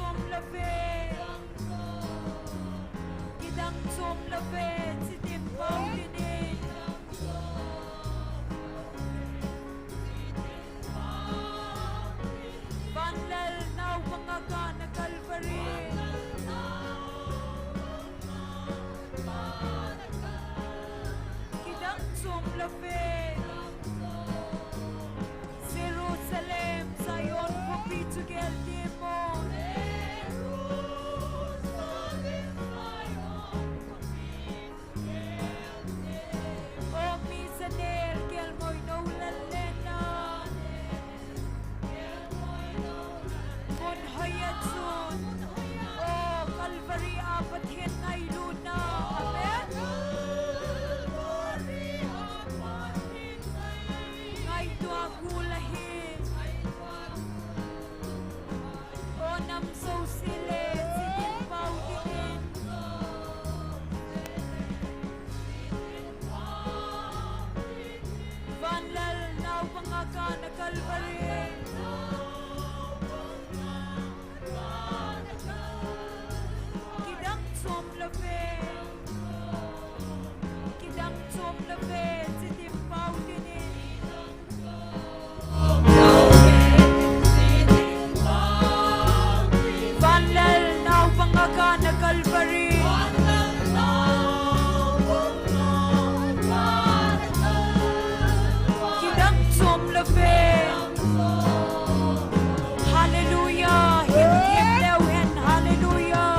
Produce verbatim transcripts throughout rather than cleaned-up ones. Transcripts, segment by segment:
Chom love. Kidang chom love, chitim pau tinin. Vanlal naupang a kana Calvary. Kidang chom love. Jerusalem, Zion, khopi chu gel timo. O mi chanel gel moi nou lal lena. Mun hoi a chun, o Calvary a Pathen ngailutna. Amen. Ngaito a gul ahi. O nam jouse le, chitim pau tinin. Vanlal naupang a kana Calvary. Kidang chom love. Kidang chom love, chitim pau tinin. Vanlal naupang a kana Calvary. Kidang chom love. Hallelujah. Himhim leu hen. Hallelujah.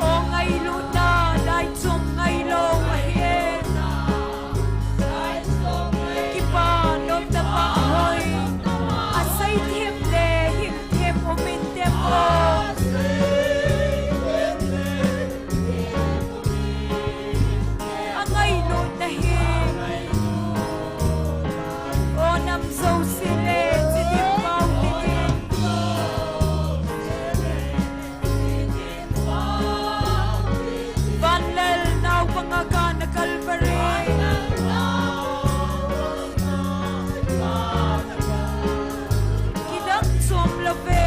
O ngailutna, lai chom ngailou ahi. Kipa nom tapa hoi. Asei them le him them umin them o. Angailutna hi. O nam jouse le, chitim pau tinin. Vanlal naupang a kana Calvary. Kidang chom love.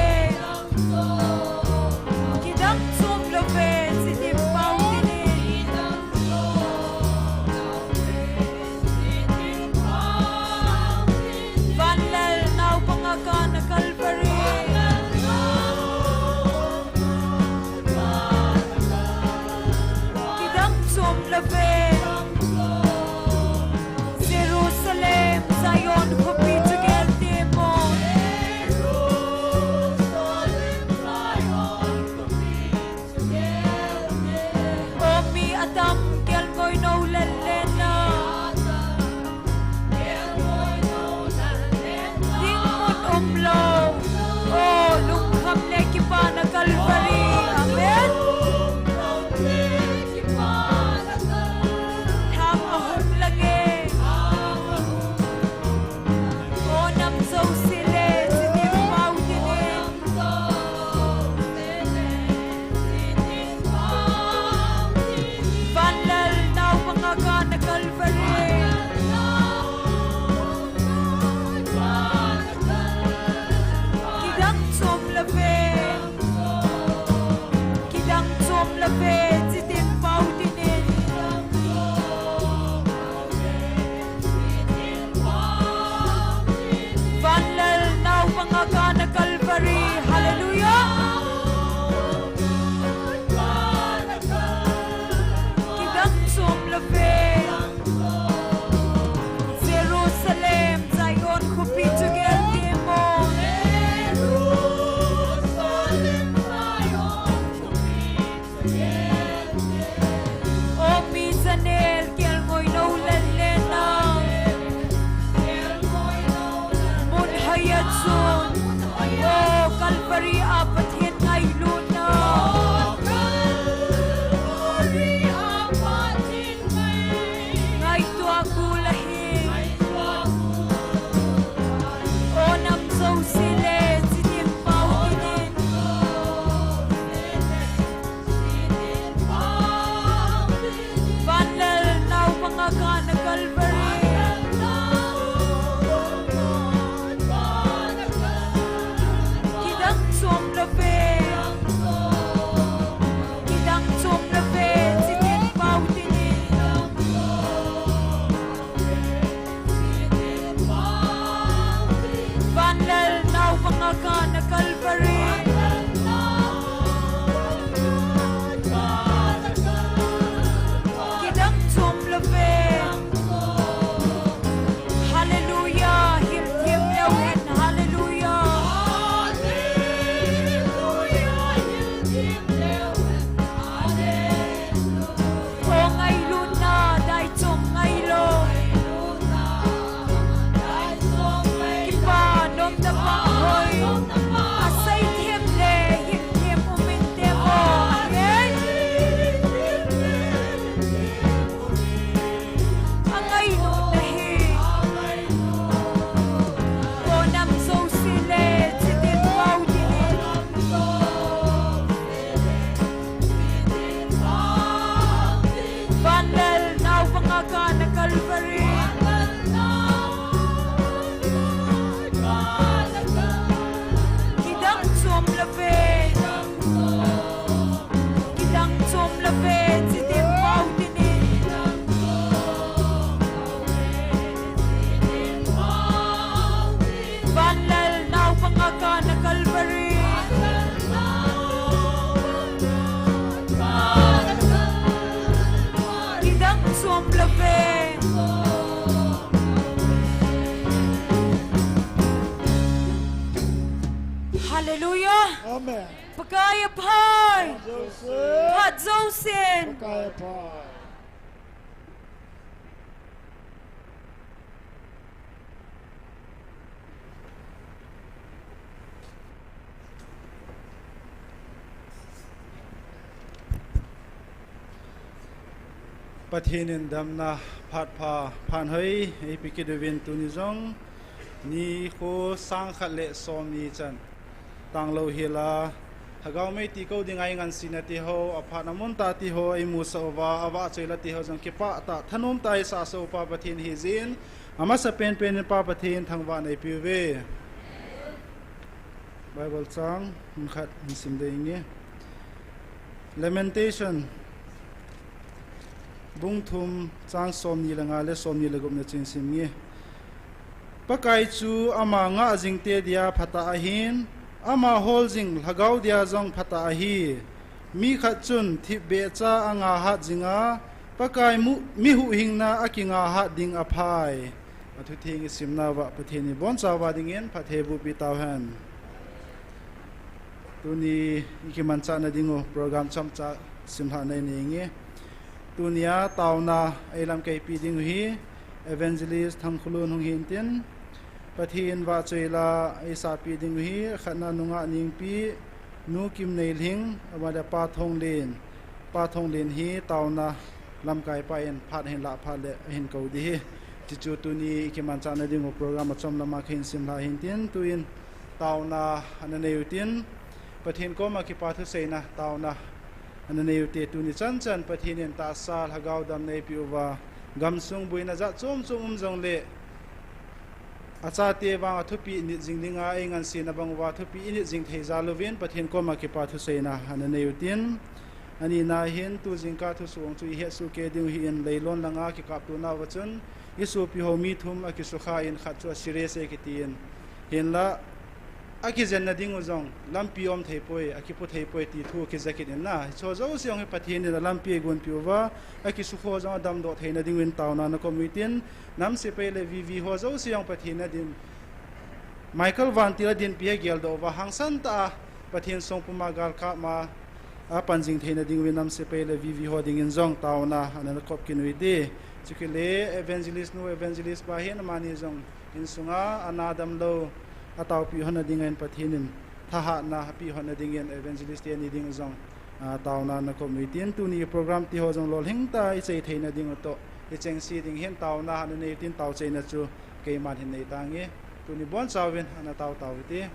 Kidang chom love, chitim pau tinin. Vanlal Amen. Pakai aphai. Phat jousen. Phat jousen. Pakai aphai. Pathen in damna phat pha, phat hoi eipeh kit uvin tuni jong nikho sang khat le som ni chan tanglou hel a, Lhagao mei ti kou ding a eingansena ti ho, aphatna mun tah ti ho eimusah uva, avahchoi la ti ho jong kipah tah, thanom tah a eisah sah u pa Pathen ahi jeh in, amasa penpen in Pa Pathen thangvahna eipeh uve. Bible chang khat hin sim ding inge. Lamentation bung thum chang som ni le nga le som ni le gup na chu hin sim inge. Pakai chu ama ngah jing te dia phatah ahin, ama hol jing lhagao dia jong phatah ahi. Mi khat chun thipbeh cha angah hat jing a, Pakai mu-, mi huhhingna akingah hat ding aphai. Athutheng isimna uva Pathen in ibonchauva dingin phatthei bohpi tauhen. Tuni ikimanchah na ding u program chomcha simlhah nei inge. Tunia taona eilamkaipi ding u hi Evangelist Thangkhulun hung hin tin, Pathen vahchoi la eisahpi ding u hi khatna nungah Ningpi, Nu Kimneilhing, amale Pa Thonglen, Pa Thonglen hi taona lamkaipa in phat ahin lah phat le ahin kou ding ahi. Chuchu tuni ikimanchah na ding u program achom lama kahin simlhah hin tin, tuin taona ana nei u tin, Pathen koma kipa thuseina taona ana nei u te tuni chanchan Pathen in tahsa lhagao damna eipeh uva, gamsung boina jat chom chom um jongle, achate vang a thupi init jing dinga eingansena bang uva thupi init jing thei jal uvin Pathen koma kipa thuseina ana nei u tin, anina hin tu jingkah thusoh chu ihetsoh kei ding u hi in, Leilon langa kikaptona uva chun isopi ho mi thum akisukha in khat chu a serious e kiti in, hinla akijenna ding u jong lampi um thei poi, akipu thei poi ti thu akija kit in na. Hicho jouse jong hi Pathen in alampi eigonpi uva, akisukha ho jong adamdoh theina ding uvin taona nakop u hitin, nam sepai le V V ho jouse jong Pathen in adin, Michael Vantil adinpi ageldoh uva hangsan tah a Pathen songpum a galkap ma apan jing theina ding uvin nam sepai le V V ho dingin jong taona ana nakop kit u hite. Chukit le Evangelist nu, Evangelist pa hin amani jong insunga ana damlou ataopi hon na dingin Pathen in thahatna apeh hon na dingin Evangelist teni ding jong, a, taona nakop u hitin, tuni program ti ho jong lolhing tah a ichai theina ding u toh ichengse ding hin taona ana nei u tin, taochaina chu keiman hin nei tange. Tuni bonchauvin ana tao tau hite.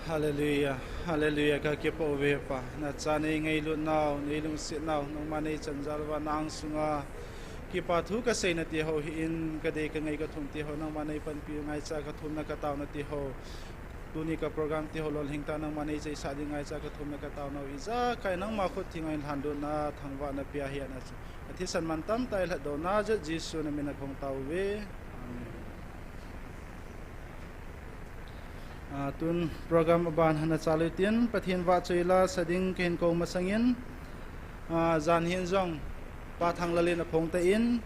Hallelujah, hallelujah, ka kipah uve Pa. Nacha nei ngailutnau, nei lungsetnau, nangma nei chanjal uva nang sunga kipa thu kasei nati ho hi in, kadei kangai kathum ti ho, nangma nei panpi ngaicha kathumna katao nati ho. Tuni ka program ti ho lolhing tah nangma nei cheisah ding ngaicha kathumna katao nau ijakai nangma khut theng a in lhanlutna thangvahna pia hi ana chu. Athisan mantam tah a lhatdohna jeh Jesu na min a kong tao uve. Amen. Ah, tun program aban hana chalu tin, Pathen vahchoi la sa ding kahin kou masangin, ah, jan hin jong Pa Thanglal in aphongtah in,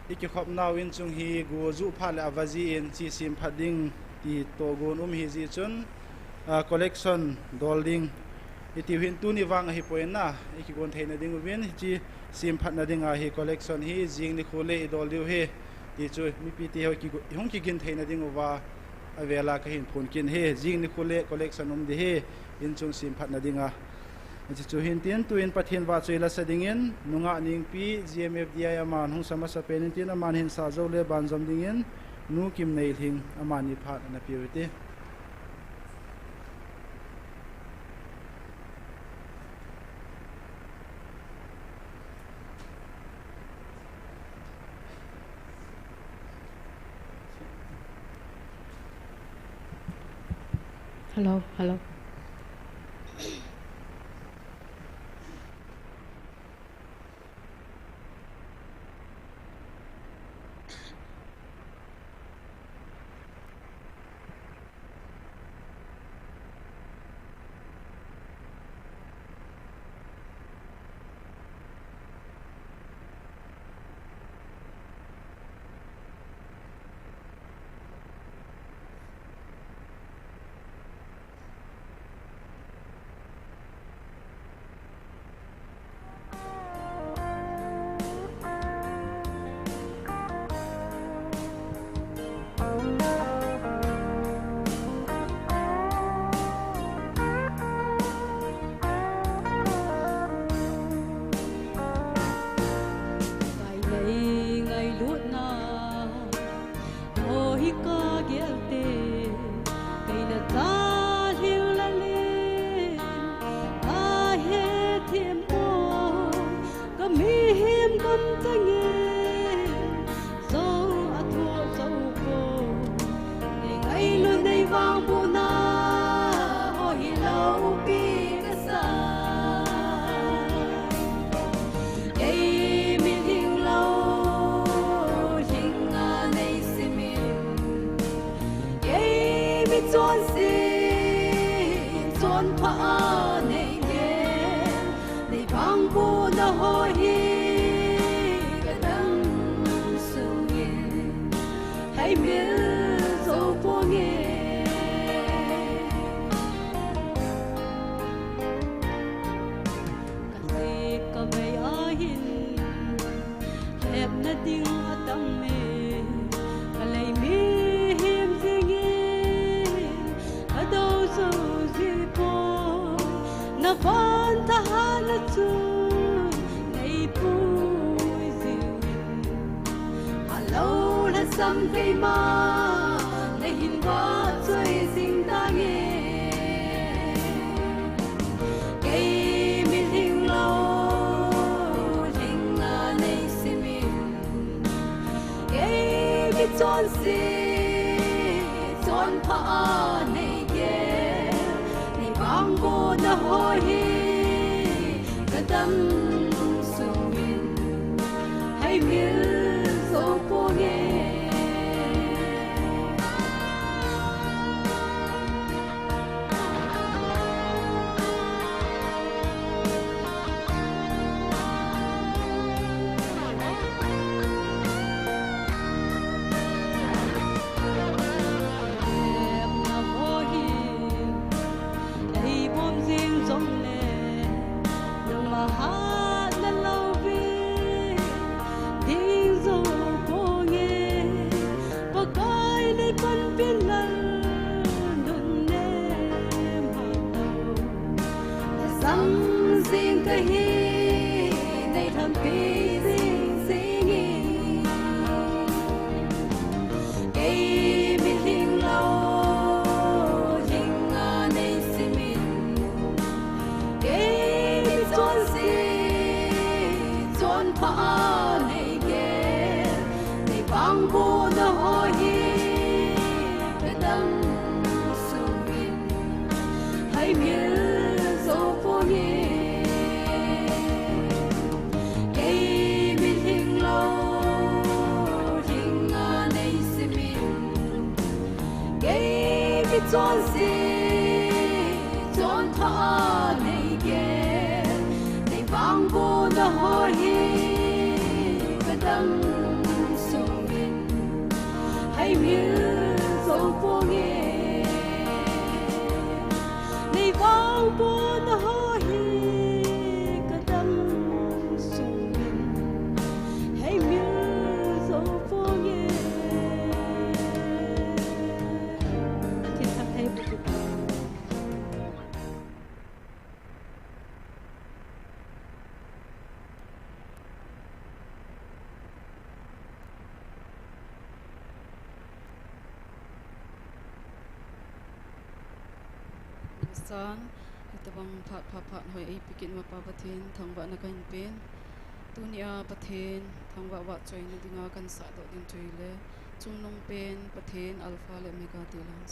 i kikhopnau in chung hi go juh phat le avaji in chi semphat ding ti togon um hi jeh chun, ah, collection dol ding. Hitiu hin tuni vang ahipoi na, i kigon theina ding uvin, hiche semphatna dinga hi collection hi jing nikho le i dol diu hi. Ti chu mipi te ho kigo-, hung kigin theina ding uva, avela kahin phon kit hi, jing nikho le collection um ding hi, in chung semphatna dinga. Hiche chu hin tin, tuin Pathen vahchoi la sa dingin, nungah Nengpi, G M F D I aman hung sa masapen in tin, aman hin sa jou le banjom dingin, Nu Kimneilhing, amani phat ana peu hite. Hello, hello. Ngai, ngai, ngailutna ho hi kagel te, kei nachal hing lalen, ahethem po, kamihem gam change, jou athoh jou po, nei ngailut nei vangbohna ho hi loupi kasa. Kei mi lhinglou, lhinga nei simin, kei mi chonse, chonpha a nei gel, nei vangbohna ho hi kadam sungin, heimil jou ponge. Kajep kavei ahin, lhepna ding atang me, kalei mihem jingin, kadou jou jipon, navan thahatna chun, neipui jingin, halou lhasam keima, nahin vahchoi jing tange. Kei mi lhinglou, lhinga nei simin, kei mi chonse, chonpha a nei gel, nei vangbohna ho hi kadam sungin, heimil jou ponge. Neibom jing jongle, nangma hatna louvin ding jou ponge. Pakai neipanpina nunnem hatna lhasam jing kahi, neilhampi jing jingin. Kei mi lhinglou, lhinga nei Mil zo ponge, kei mitlhi lou, lhinga nei simin, kei kichonse, chonpha nei ke, nei vangbohna ho hi kadam sungin, hei mil zo ponge. Nei vangbohna ho hi kadam sungin, hei mil zo ponge. Thil thak thei bu tu. Sang, hitobang phat, phat, phat hoi eipe kit ma Pa Pathen, thangvahna kahin pen. Tunia Pathen, thangvah vahchoina dinga kahin sahdoh ding chu hile, Chungnung pen Pathen Alpha le Omega ti lang.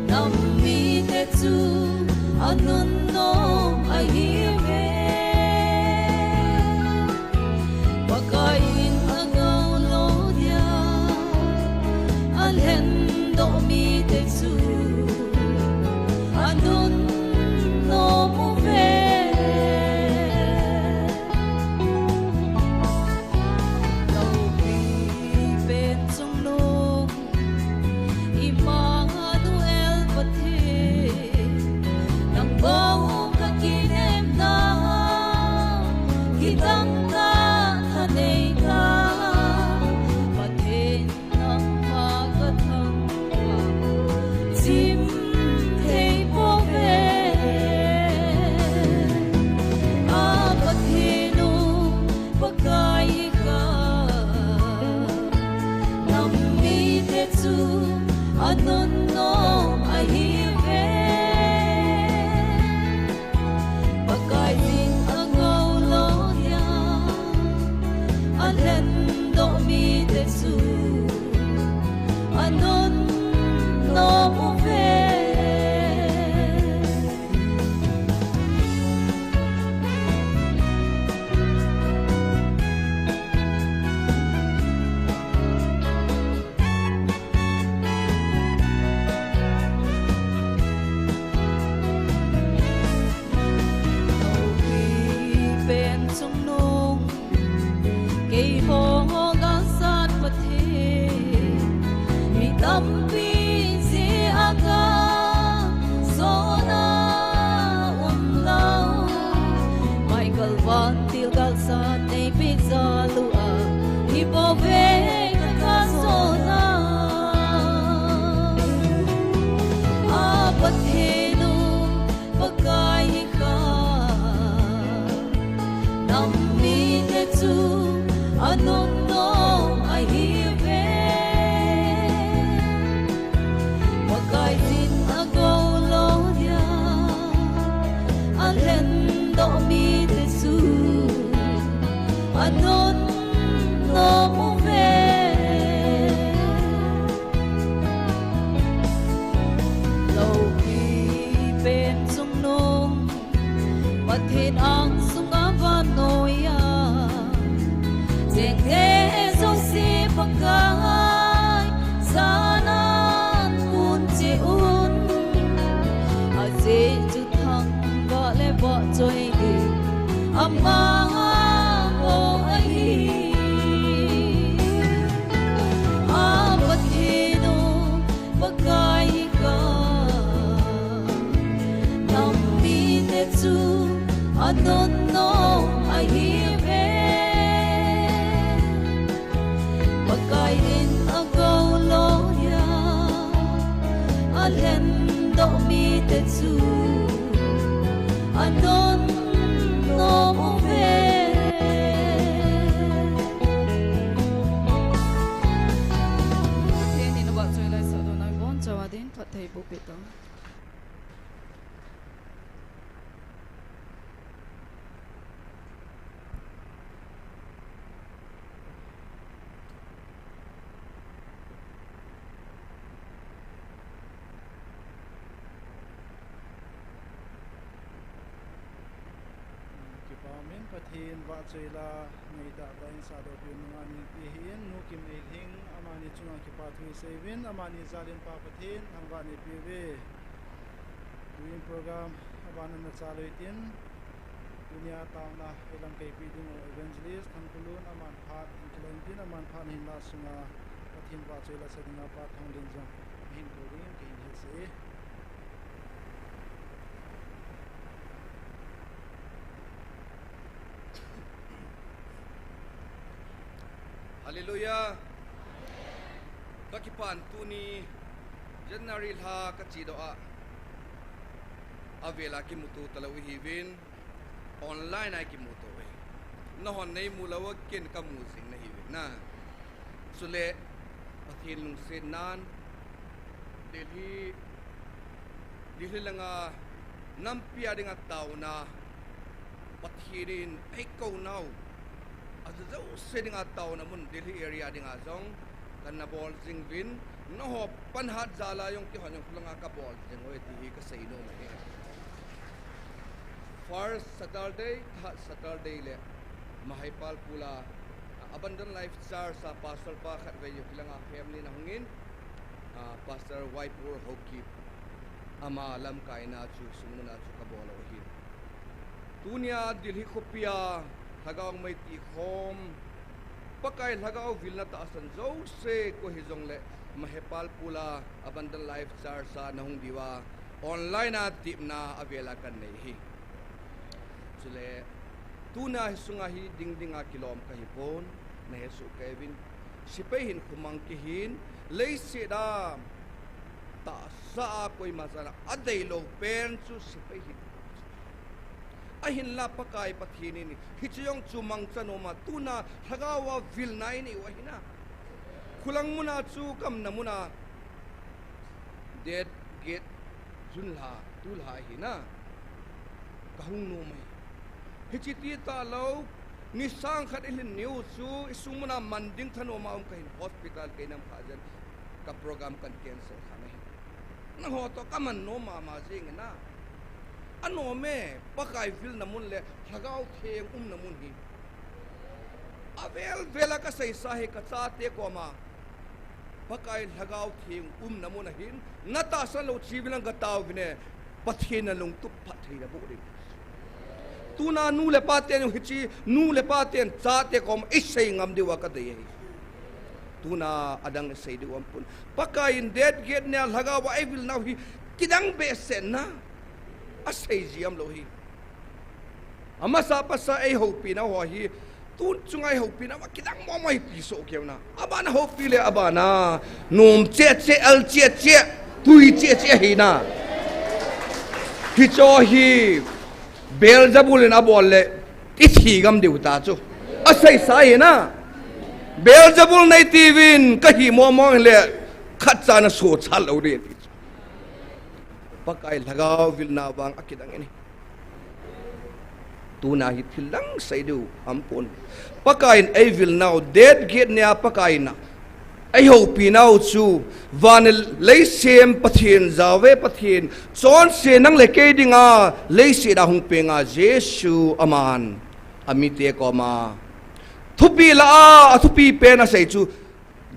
Nam mite chu anun nom ahiuve. Pakai in agou lou dia, alhen doh mite chu anun nom uve. Loupi pen chungnung Immanuel Pathen, nang bou kakinemna, kidang kathanei ta, Pathen nangma kathangvah chim thei pouve. A Pathen u, Pakai ka, nam mite chu anun nom ahiuve. Pakai in agou lou dia, alhen doh mite chu anun nom uve. Loupi pen chungnung, keiho galsat Pathen, mi tampi jeh a kasona um lou. Michael Vantil galsat neipeh jal u a, hibou vei ka kasona. A Pathen u, Pakai ka, nam mite chu anun nom ahiuve. Pakai in agou lou dia, alhen doh mite chu anun nom uve. Loupi pen chungnung, Pathen angsunga vannoiya, chengte jouse Pakai janan kun cheh un. Ajeh chu thangvah le vahchoi ding ama ho ahi. A Pathen u, Pakai ka nam mite chu adon nom ahiuve. Pakai in agou lou dia, alhendoh mite chu adon nom uve. Pathen in avahchoi laisah doh nau ibonchauva din phatthei boh peh tao. Kipa umin, Pathen vahchoi la, neidahdahna sahdoh piu nunga ni ti hin, Nu Kim Eilhing, amani chunga kipa thu isei uvin, amani jalin Pa Pathen thangvah neipe uve. Tuin program abana nachal uhitin, tunia taona ilamkaipi ding u Evangelist Thangkhulun aman phat in kilhon tin, aman phat hinla sunga Pathen vahchoi la sa dinga Pa Thanglen jong ahin kou dingin kahin hetsah e. Hallelujah. Kakipah in tuni January lha kachedoh a, avela kimuto talou ihiuvin, online a kimuto uve. Nahon neimu lou a ken kamu jing nahiuvin na. Chule Pathen lungsetnan Delhi, Delhi langa nampi a dinga taona Pathen in eikou nau, ajouse dinga taona mun Delhi area dinga jong kana bol jing uvin, nangho panhat jal a jong keihon jong khulanga kabol jing uve ti hi kasei nom ahi. First Saturday, third Saturday le Mahaipalpur a Abundant Life Church a pastor pa khatvei jong khulanga family in ahungin, a, Pastor Waipur Haokip, ama lamkaina chu sungmuna chu kabol u ahi. Tunia Delhi khopia lhagao mei tikhom, Pakai lhagao vilna tahsan jouse koi hijongle Mahaipalpur a Abundant Life Church a nahung diuva online a tepna avela kanei ahi. Chule tuna hi sunga hi ding dinga kilom kahipon, nahesoh kahiuvin. Sepai hin khomang kihin, leiset a tahsa a koima jana adeilou pen chu sepai hin. Ahinla Pakai Pathen in hiche jong chu mangcha noma, tuna lhagao a vilna inei u ahina. Khulang muna chu kamna muna date get June lha, tulha ahina. Kahung nom ahi. Hiche ti talou, ni sang khat ilhin niu chu isung muna man ding thanoma um kahin hospital kei nam kha jen ka program kan cancel kha nahi. Nangho toh kaman nom mama jing ina. Anom e, Pakai vilna mun le Lhagao Theng umna mun hi. Avel vel a kaseisa hi kachate koma Pakai Lhagao Theng umna mun ahin, natahsan lou chi uvin lang kataovin e, Pathen nalungtup phatthei naboh ding. Tuna nu le pa ten hiche, nu le pa ten chate koma isei ngam diuva kadei ahi. Tuna adang isei diu aumpon. Pakai in date get nia lhagao a eivilnau hi kidang behseh na. Asei ji umlou hi. Amasa pasa eihoupina ho hi, tun chunga eihoupina va kidang mong mong hi ti soh keu na. Abana houpi le abana, nom cheh cheh, al cheh cheh, tui cheh cheh hina. Hicho hi, Beelzebul in abol le, ithi ngam diu ta chu. Aseisa hina. Beelzebul nei tiuvin, kahi mong mong le, khatcha naso chal lou ding ti chu. Pakai Lhagao vilna vang akidang ahi. Tuna hi thil dang sei diu aumpon. Pakaiyin eivilnau, det gitna Pakaiyin a eihoupinau chu, van le lei sem Pathen, Jahve Pathen, chonse nang le kei dinga leiset a hung penga Jesu aman amite koma thupi lah a, athupi pen asei chu,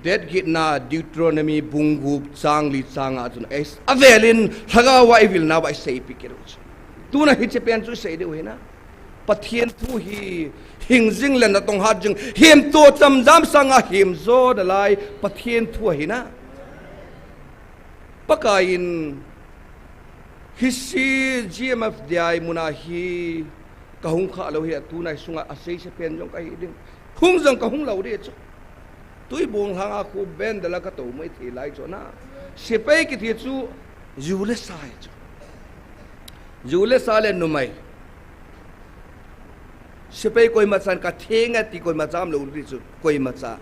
det gitna Deuteronomy bung gup chang li chang nga chun, ei, avelin lhagao a eivilnau a eiseipeh kit u chu. Tuna hiche pen chu isei diu ahi na. Pathen thu hi hing jing le natong hat jing, hemto cham jam sanga hemjo nalai Pathen thu ahi na. Pakaiyin hiche G M F D I muna hi kahung khah lou hi, tuna hi sunga aseise pen jong kahi ding. Hung jong kahung lou ding chu. Tuibong lhanga khu bandal a katou mai thei lai chu na. Sepai kiti chu ju le sa ahi chu. Ju le sa le numei. Sepai koima chan katheng e ti koima cha umlou ding chu, koima cha.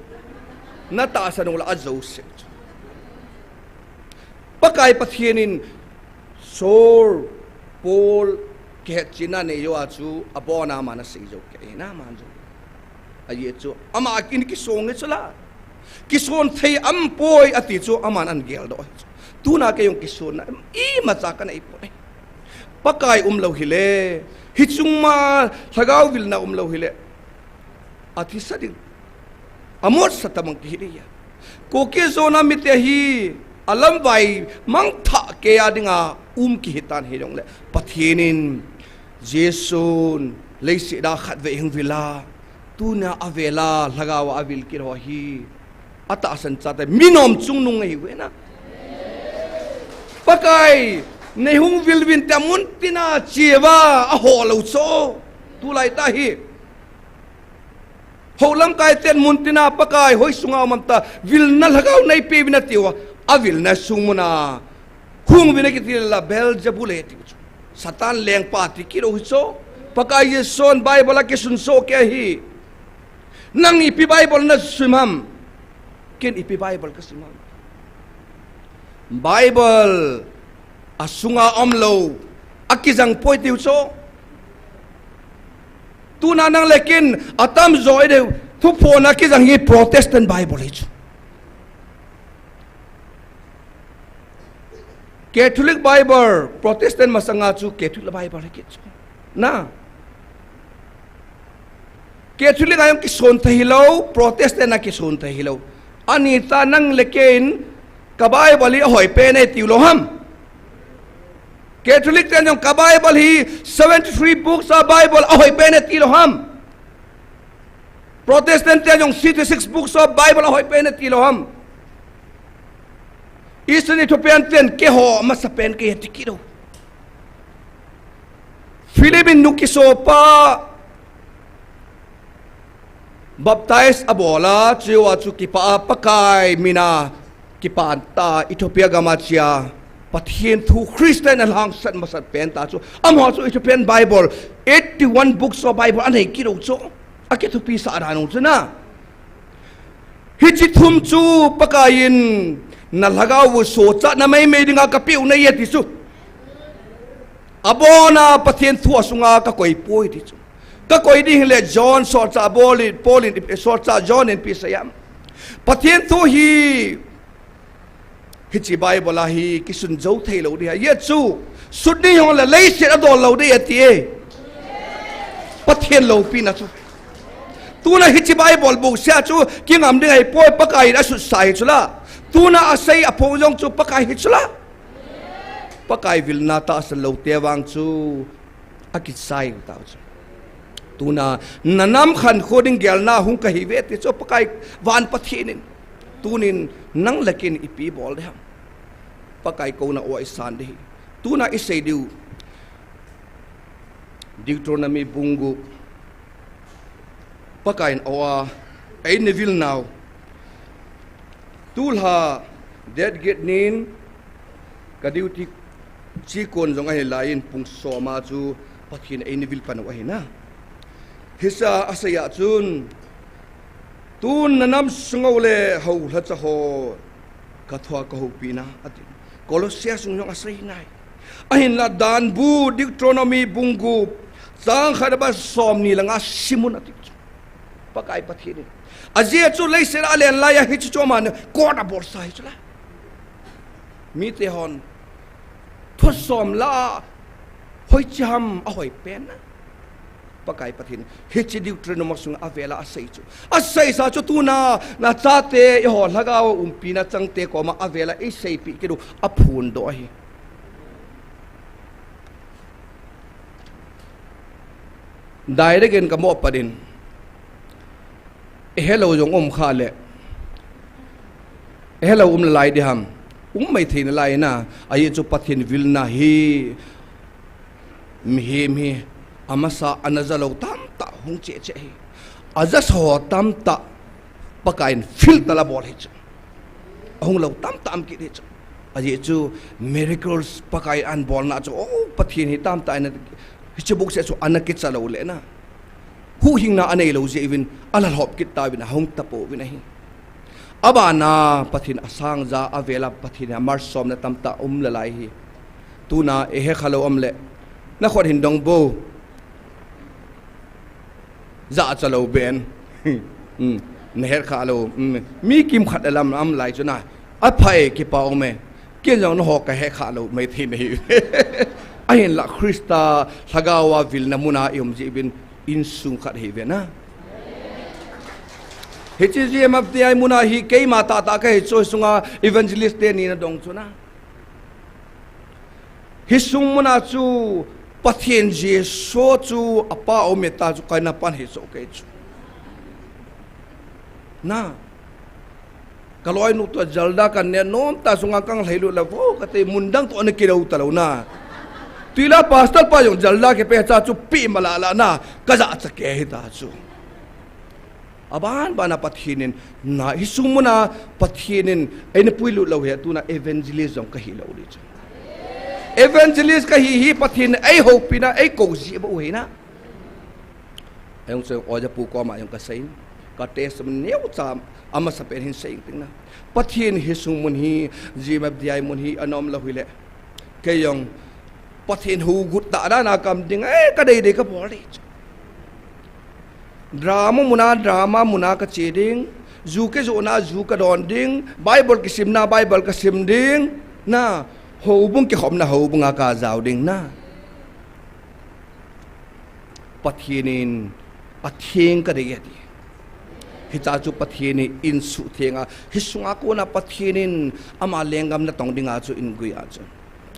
Natahsan u lah a jouse chu. Pakai Pathen in Saul, Paul, kihetchetna nei jou a chu, abona aman asei jou kei, aman jou. Ajeh chu, ama kin kisong e chu la. Kison thei aumpoi ati chu, aman ahin geldoh ahi chu. Tuna kei jong kisonna imacha kanei poi. Pakai umlou hile, hiche chunga lhagao vilna umlou hile, athisa ding, amotsa tabang kihi ding ahi. Kuki Jonah mite hi alamvai mangthah keiya dinga um kihi tan, hijongle Pathen in Jesun leiset a khatvei hung vil a, tuna avel a lhagao a avil kit ho hi atahsan chate minom chungnung ahiuve na. Pakai, nei hung vil uvin tia muntina cheuva aho lou chu. Tulai tah hi hou lamkai ten muntina Pakai hoi sunga um ham tia vilna lhagao neipeh uvin atiuva, avilna sung muna hung uvin akiti le Beelzebul e tiu chu. Satan lengpa ti kit u hi chu. Pakai Jesun Bible a kisunso kei ahi. Nang ipi Bible nasim ham? Ken ipi Bible kasim ham? Bible asunga umlou akijang poi tiu chu. Tuna nang le ken atamjo ideu thuphon a kijang hi Protestant Bible hi chu. Catholic Bible, Protestant masanga chu Catholic Bible hi kit chu. Na. Catholic a jong kison thei hilou, Protestant a kison thei hilou. Ani ta nang le ken ka Bible hi ahoi pen e tiu lou ham? Catholic ten jong ka Bible hi seventy three books a Bible ahoi pen e ti lou ham? Protestant ten jong sixty six books of Bible ahoi pen e ti lou ham? Eastern Ethiopian ten keiho masapen kei e ti kit u. Philip in nu kisopa baptize abol a, chua chu kipah a Pakai mina kipan ta Ethiopia gam a chia Pathen thu Christian alhangsat masat pen ta chu. Amaho chu Ethiopian Bible, eighty one books of Bible anei kit u chu. Akithupi sah dan u chu na. Hiche thum chu Pakai in na lhagao u sochatna meimei dinga kapeh u nahi e ti chu. Abona Pathen thu asunga kakoi poi ti chu. Kakoi ding hile John solchah Paul in, Paul in, solchah John in ipi asei ham? Pathen thu hi hiche Bible a hi kisun jou thei lou ding ahi. Ajeh chu sut ni jongle leiset adol lou ding ati e. Pathen loupina chu. Tuna hiche Bible book seh chu kingam ding ahipoi, Pakai in asutsah hi chu la. Tuna asei aphong jong chu Pakai hi chu la. Pakai vilna tahsan lou te vang chu akichai u tau chu. Tuna na nam khankho ding gelna hung kahi ve ti chu Pakai van Pathen in. Tunin nang le ken ipi bol ding ham? Pakai kouna o isan ding hi. Tuna isei diu Deuteronomy bung gup. Pakai in o a eina vil nau. Tulha date get nin ka duty chikon jong ahi laiyin pung som a chu Pathen eina vil pan u ahi na. Hiche a asei a chun, tun na nam sung u le houlhacha ho ka thua ka houpi na, ati. Colossia sung jong asei nai. Ahinla danbu Deuteronomy bung gup, chang khat aban som ni le nga sim un ati chu. Pakai Pathen in. Ajeh chu leiset a alen lai a hiche chu aman court abolsa hi chu la. Mite hon thusom la hoiche ham ahoi pen na. Pakai Pathen hiche Deuteronomy sunga avel a asei chu. Aseisa chu tuna nachate eiho lhagao umpina changte koma avel a eiseipeh kit u aphondoh ahi. Direct in kamoh pat in. Eihelou jong um kha le. Eihelou um lai ding ham. Um mai thei nalai na. Ajeh chu Pathen vilna hi mihem hi amasa a ana jalou tamtah hung cheh cheh hi. Ajasa ho tamtah Pakai in filter abol hi chu. Ahung lou tamtah um kit hi chu. Ajeh chu miracles Pakai in abolna chu, oh, Pathen hi tamtah in hiche bukse chu ana kicha lou le na. Huhhingna aneilou jeh uvin alalhop kit tauvin ahung tapouvin ahi. Abana Pathen asangja avel a Pathen a malsomna tamtah um lalai hi. Tuna eihekhalou um le. Nakhut hin dong bou. Jachalou ben. Hmm. Nahet khalou. Hmm. Mi kimkhat alam am lai chu na. Aphai kipa um e. Ken jong nangho kahet khalou mai thei nahi. Ahinla Christa lhagao a vilna muna ium jeh uvin insung khat hi ve na. Hiche G M F D I muna hi keima tahtah kahi chu sunga evangelist teni nadong chu na. Hi sung muna chu Pathen Jesu chu apa um e ta chu kaina pan hi chu kei chu. Na. Kaloinu toh jalda kaneh nom ta sunga kanglhailut le vo kati mun dang toh ana kilou talou na. Tuila pastor pa jong jalda kipecha chu pi malala na. Kajachat kei hita chu. Aban bana Pathen in, na, hi sung muna Pathen in eina puilut lou hi, tuna evangelist jong kahi lou ding chu. Evangelist kahi hi Pathen eihoupina eikou jeh bou hi na. Ajong chu oja pu koma jong kasei. Ka testimony neocha amasapen hin sei ting na. Pathen hi sung mun hi, G M F D I mun hi, anom lou hile. Kei jong Pathen huhgut tah dan a kam ding, eh, kadei dei kabol ding chu. Drama muna, drama muna kache ding. Ju kijohna, ju kadon ding. Bible kisimna, Bible kasim ding. Na, houbung kikhopna, houbung a kajao ding na. Pathen in atheng kadei ati. Hicha chu Pathen in insuh theng a. Hi sunga kona Pathen in ama lenggam natong dinga chu eingui a chu.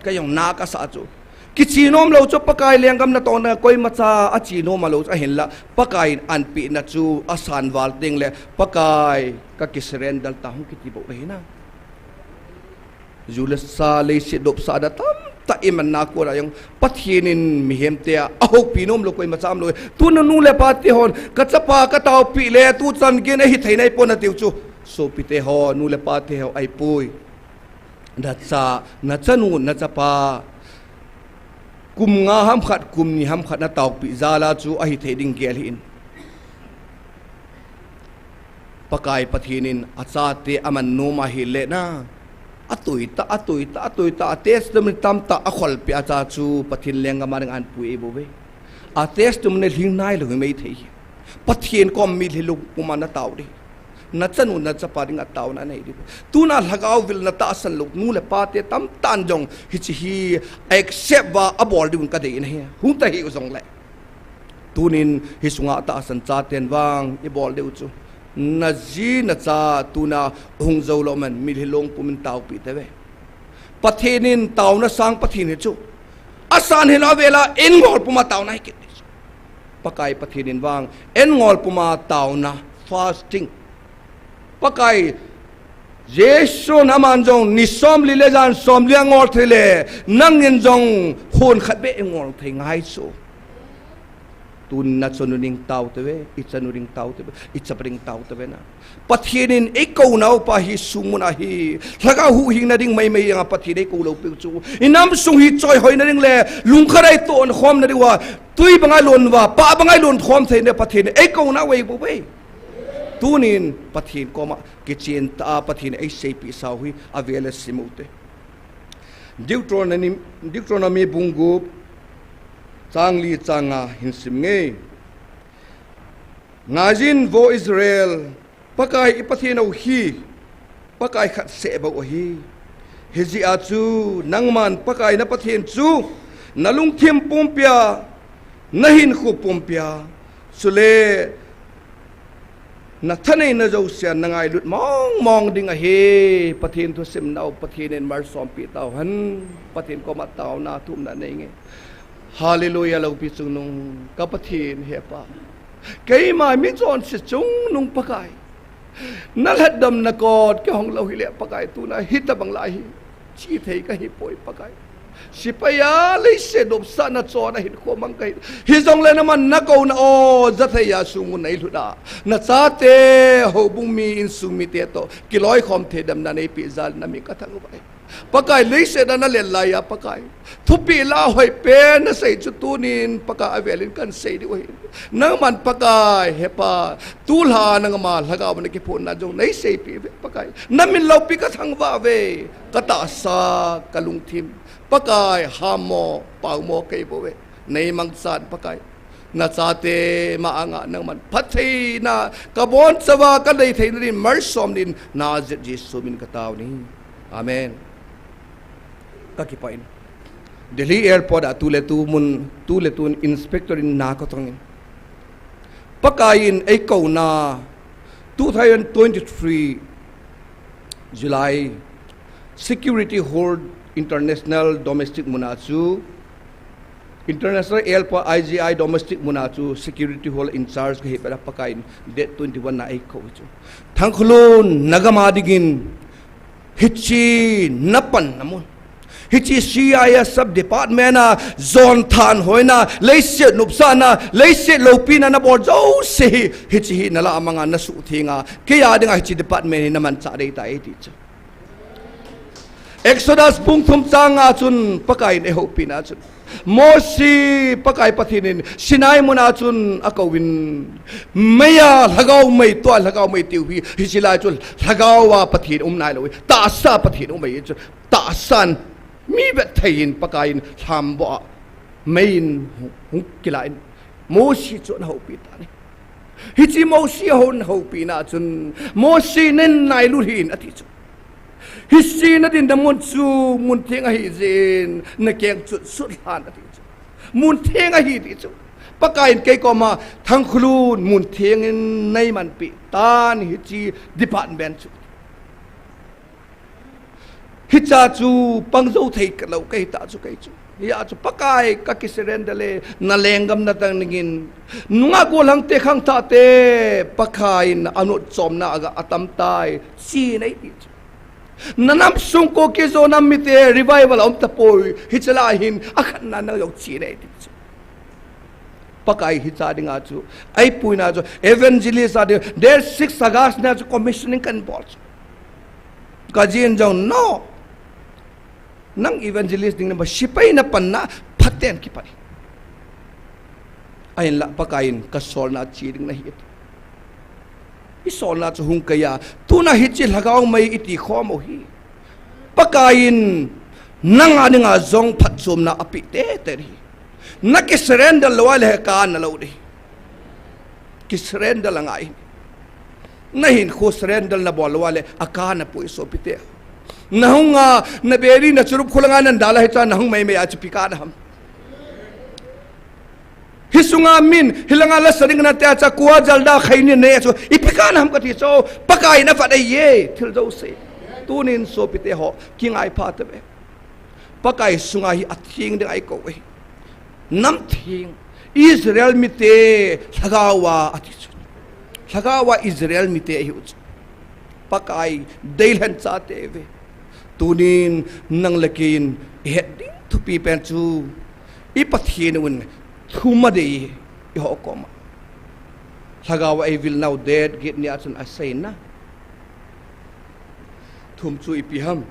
Kei jong na kasah chu. Kiche nom lou chu Pakai lenggam natong dinga koimacha ache nom lou chu ahinla. Pakai in anpehna chu asan val teng le Pakai kakisurrender ta hung kiti bou ahi na. Ju le sa leiset dopsahna tamtah imanna kona jong Pathen in mihemte a, ahoupi nom lou koimacha um lou. Tuna nu le pa te hon, kachapa kataopi le, tuchan geiyin ahithei nai pon atiu chu. Sopite ho, nu le pa te ho ahipoi. Nacha, nachanu, nachapa. Kum nga ham khat, kum ni ham khat nataopi jal a chu ahithei ding gel hih in. Pakai Pathen in achate aman nom ahile na. Atui tah, atui tah, atui tah, a testimony tamtah akholpeh a cha chu Pathen lenggam a ding anpui bou ve. A testimony lhing nailou hi maithei. Pathen kom mitlhi lungpum a natao ding. Nachanu, nachapa dinga taona nei ding. Tuna lhagao vilna tahsan lou nu le pa te tamtah in jong hiche hi accept uva abol diuvin kadei ahi. Hung tahih u jongle. Tunin hi sunga tahsan chaten vang ibol diu chu. Naji nacha tuna hung jou lou man mitlhi lungpum in taopi tauve. Pathen in taona sang Pathen hi chu. Asan hilou a vela in ngol puma taona hi kit. Pakai Pathen in vang in ngol puma taona, fasting. Pakai Jesu in aman jong ni somli le jan somli angol thei le, nangin jong khon khat beh ingol thei ngai chu. Tun nachanu ding tao tauve, ichanu ding tao tauve, ichapa ding tao tauve na. Pathen in eikou nauva hi sung mun a hi, lhagao huhhingna ding maimai a Pathen in eikou lou peh chu. Inam sung hi choihoina ding le, lungkhat a itohkhomna diuva, tui banga lon uva, pa banga lon khom theina Pathen in eikou nauva eibol uve. Tunin Pathen koma kichen tah a Pathen in eiseipeh sau hi avel a sim u hite. Deuteronomy, Deuteronomy bung gup chang li chang nga hin sim inge. Ngaijin vo Israel, Pakai i Pathen u hi Pakai khat seh bou ahi. Hijeh a chu nangman Pakai na Pathen chu na lungthim pumpia, na hinkho pumpia, chule na thaneina jousea na ngailut mong mong ding ahi. Pathen thusim nau Pathen in malsom pi tauhen. Pathen koma taona thumna nei nge. Hallelujah, loupi chungnung ka Pathen he Pa. Keima michonse chungnung Pakai. Na lhatdamna kot kihong lou hile Pakai tuna hitabang lai hi. Chithei kahi poi Pakai. Sepai a leiset nopsahna chon a hinkho mang kahi. Hijongle naman na kouna o, jathei a sung u nei lhut a. Na chate houbung mi insung mite toh kiloikhom thei damna neipe jal na min kathangvah e. Pakai leiset a na len lai a Pakai. Thupeh lah a hoipen na sei chu tunin Pakai avelin kan sei diu ahi. Nangman Pakai he Pa. Tulha nangma lhagao na kiphonna jong nei seipi ve Pakai. Na min loupi kathangvah ve. Ka tahsa, ka lungthim. Pakai hammo, paomo kei bou ve. Nei mangchan Pakai. Na chate ma anga nangman phattheina, ka bonchauva, ka deitheina din, malsom din, Nazareth Jesu min ka tao e. Amen. Ka kipah in. Delhi Airport a tuletu mun, tuletu inspector in na ka tong in. Pakai in ei kouna two thousand twenty-three July security hold international domestic muna chu International Airport I G I domestic muna chu security hold in charge kahi pera Pakai in date twenty-one na ei kou chu. Thangkhulun na gam a dingin hiche na panna mun. Hiche C I S sub department a jon thanhoina, leiset nopsahna, leiset loupina na bol jouse hi, hiche hi na lah a manga na suhtheng a, kei a dinga hiche department hi na manchah dei tai ti chu. Exodus bung thum chang nga chun Pakai in ei houpina chun. Mosi Pakai Pathen in Sinai muna chun akouvin. Mei a lhagao mei tua lhagao mei tiu hi. Hiche lai chu lhagao a Pathen um nailou hi. Tahsa Pathen um ahi chu. Tahsan mi vet thei in Pakai in lhambo a. Mei in hung, hung kilah in. Mosi chu ana houpi tan ahi. Hiche Mosi a hon houpina chun, Mosi nen nailut hih in ati chu. Hiche na dinna mun chu, mun theng ahi jeh in, na keng chut sut lhan ati chu. Mun theng ahi ti chu. Pakai in kei koma, Thangkhulun mun theng in nei manpi tan hiche department chu. Hicha chu pang jou thei kalou kahi ta chu kei chu. Hia chu Pakai ka kisurrender le na lenggam na tang dingin. Nungah gollhang te khangthah te Pakai in anot chomna aga atam tai. Chi nei ti chu. Na nam sung Kuki Zo nam mite revival a um tapoi. Hiche lai hin akhatna na jou chi nei ti chu. Pakai hicha dinga chu. Ei puina chu. Evangelist a ding. Date six August na chu commissioning kan bol chu. Ka jin jong no. Nang evangelist ding na ba sepai na panna phaten kipan. Ahinlah Pakai in ka solna che ding nahi. I solna chu hung kaiya. Tuna hiche lhagao mei iti khom u hi. Pakai in nang a dinga jong phatchomna ape tete hi. Na kisurrender lou a le ka na lou ding. Kisurrender la ngai. Na hinkho surrender na bol lou a le, akana pui sopite. Na hung a, na beri na churup khulanga nan dala hicha na hung mei mei a chu ipi kana ham. Hi sunga min, hilanga la sa ding na te a cha kua jalda khai ni ne chu, ipi kana ham kati chu, Pakai na vat ahi e, thil jouse. Tunin sopite ho, kingai pha tave. Pakai sunga hi atheng ding a i kou e. Nam theng, Israel mite lhagao a ati chu. Lhagao a Israel mite ahiu chu. Pakai deilhen chate ve. Tunin nang le kei in i het ding thupi pen chu i Pathen un thum adei i ho koma. Lhagao a i vil nau det get nia chun a seina. Thum chu ipi ham.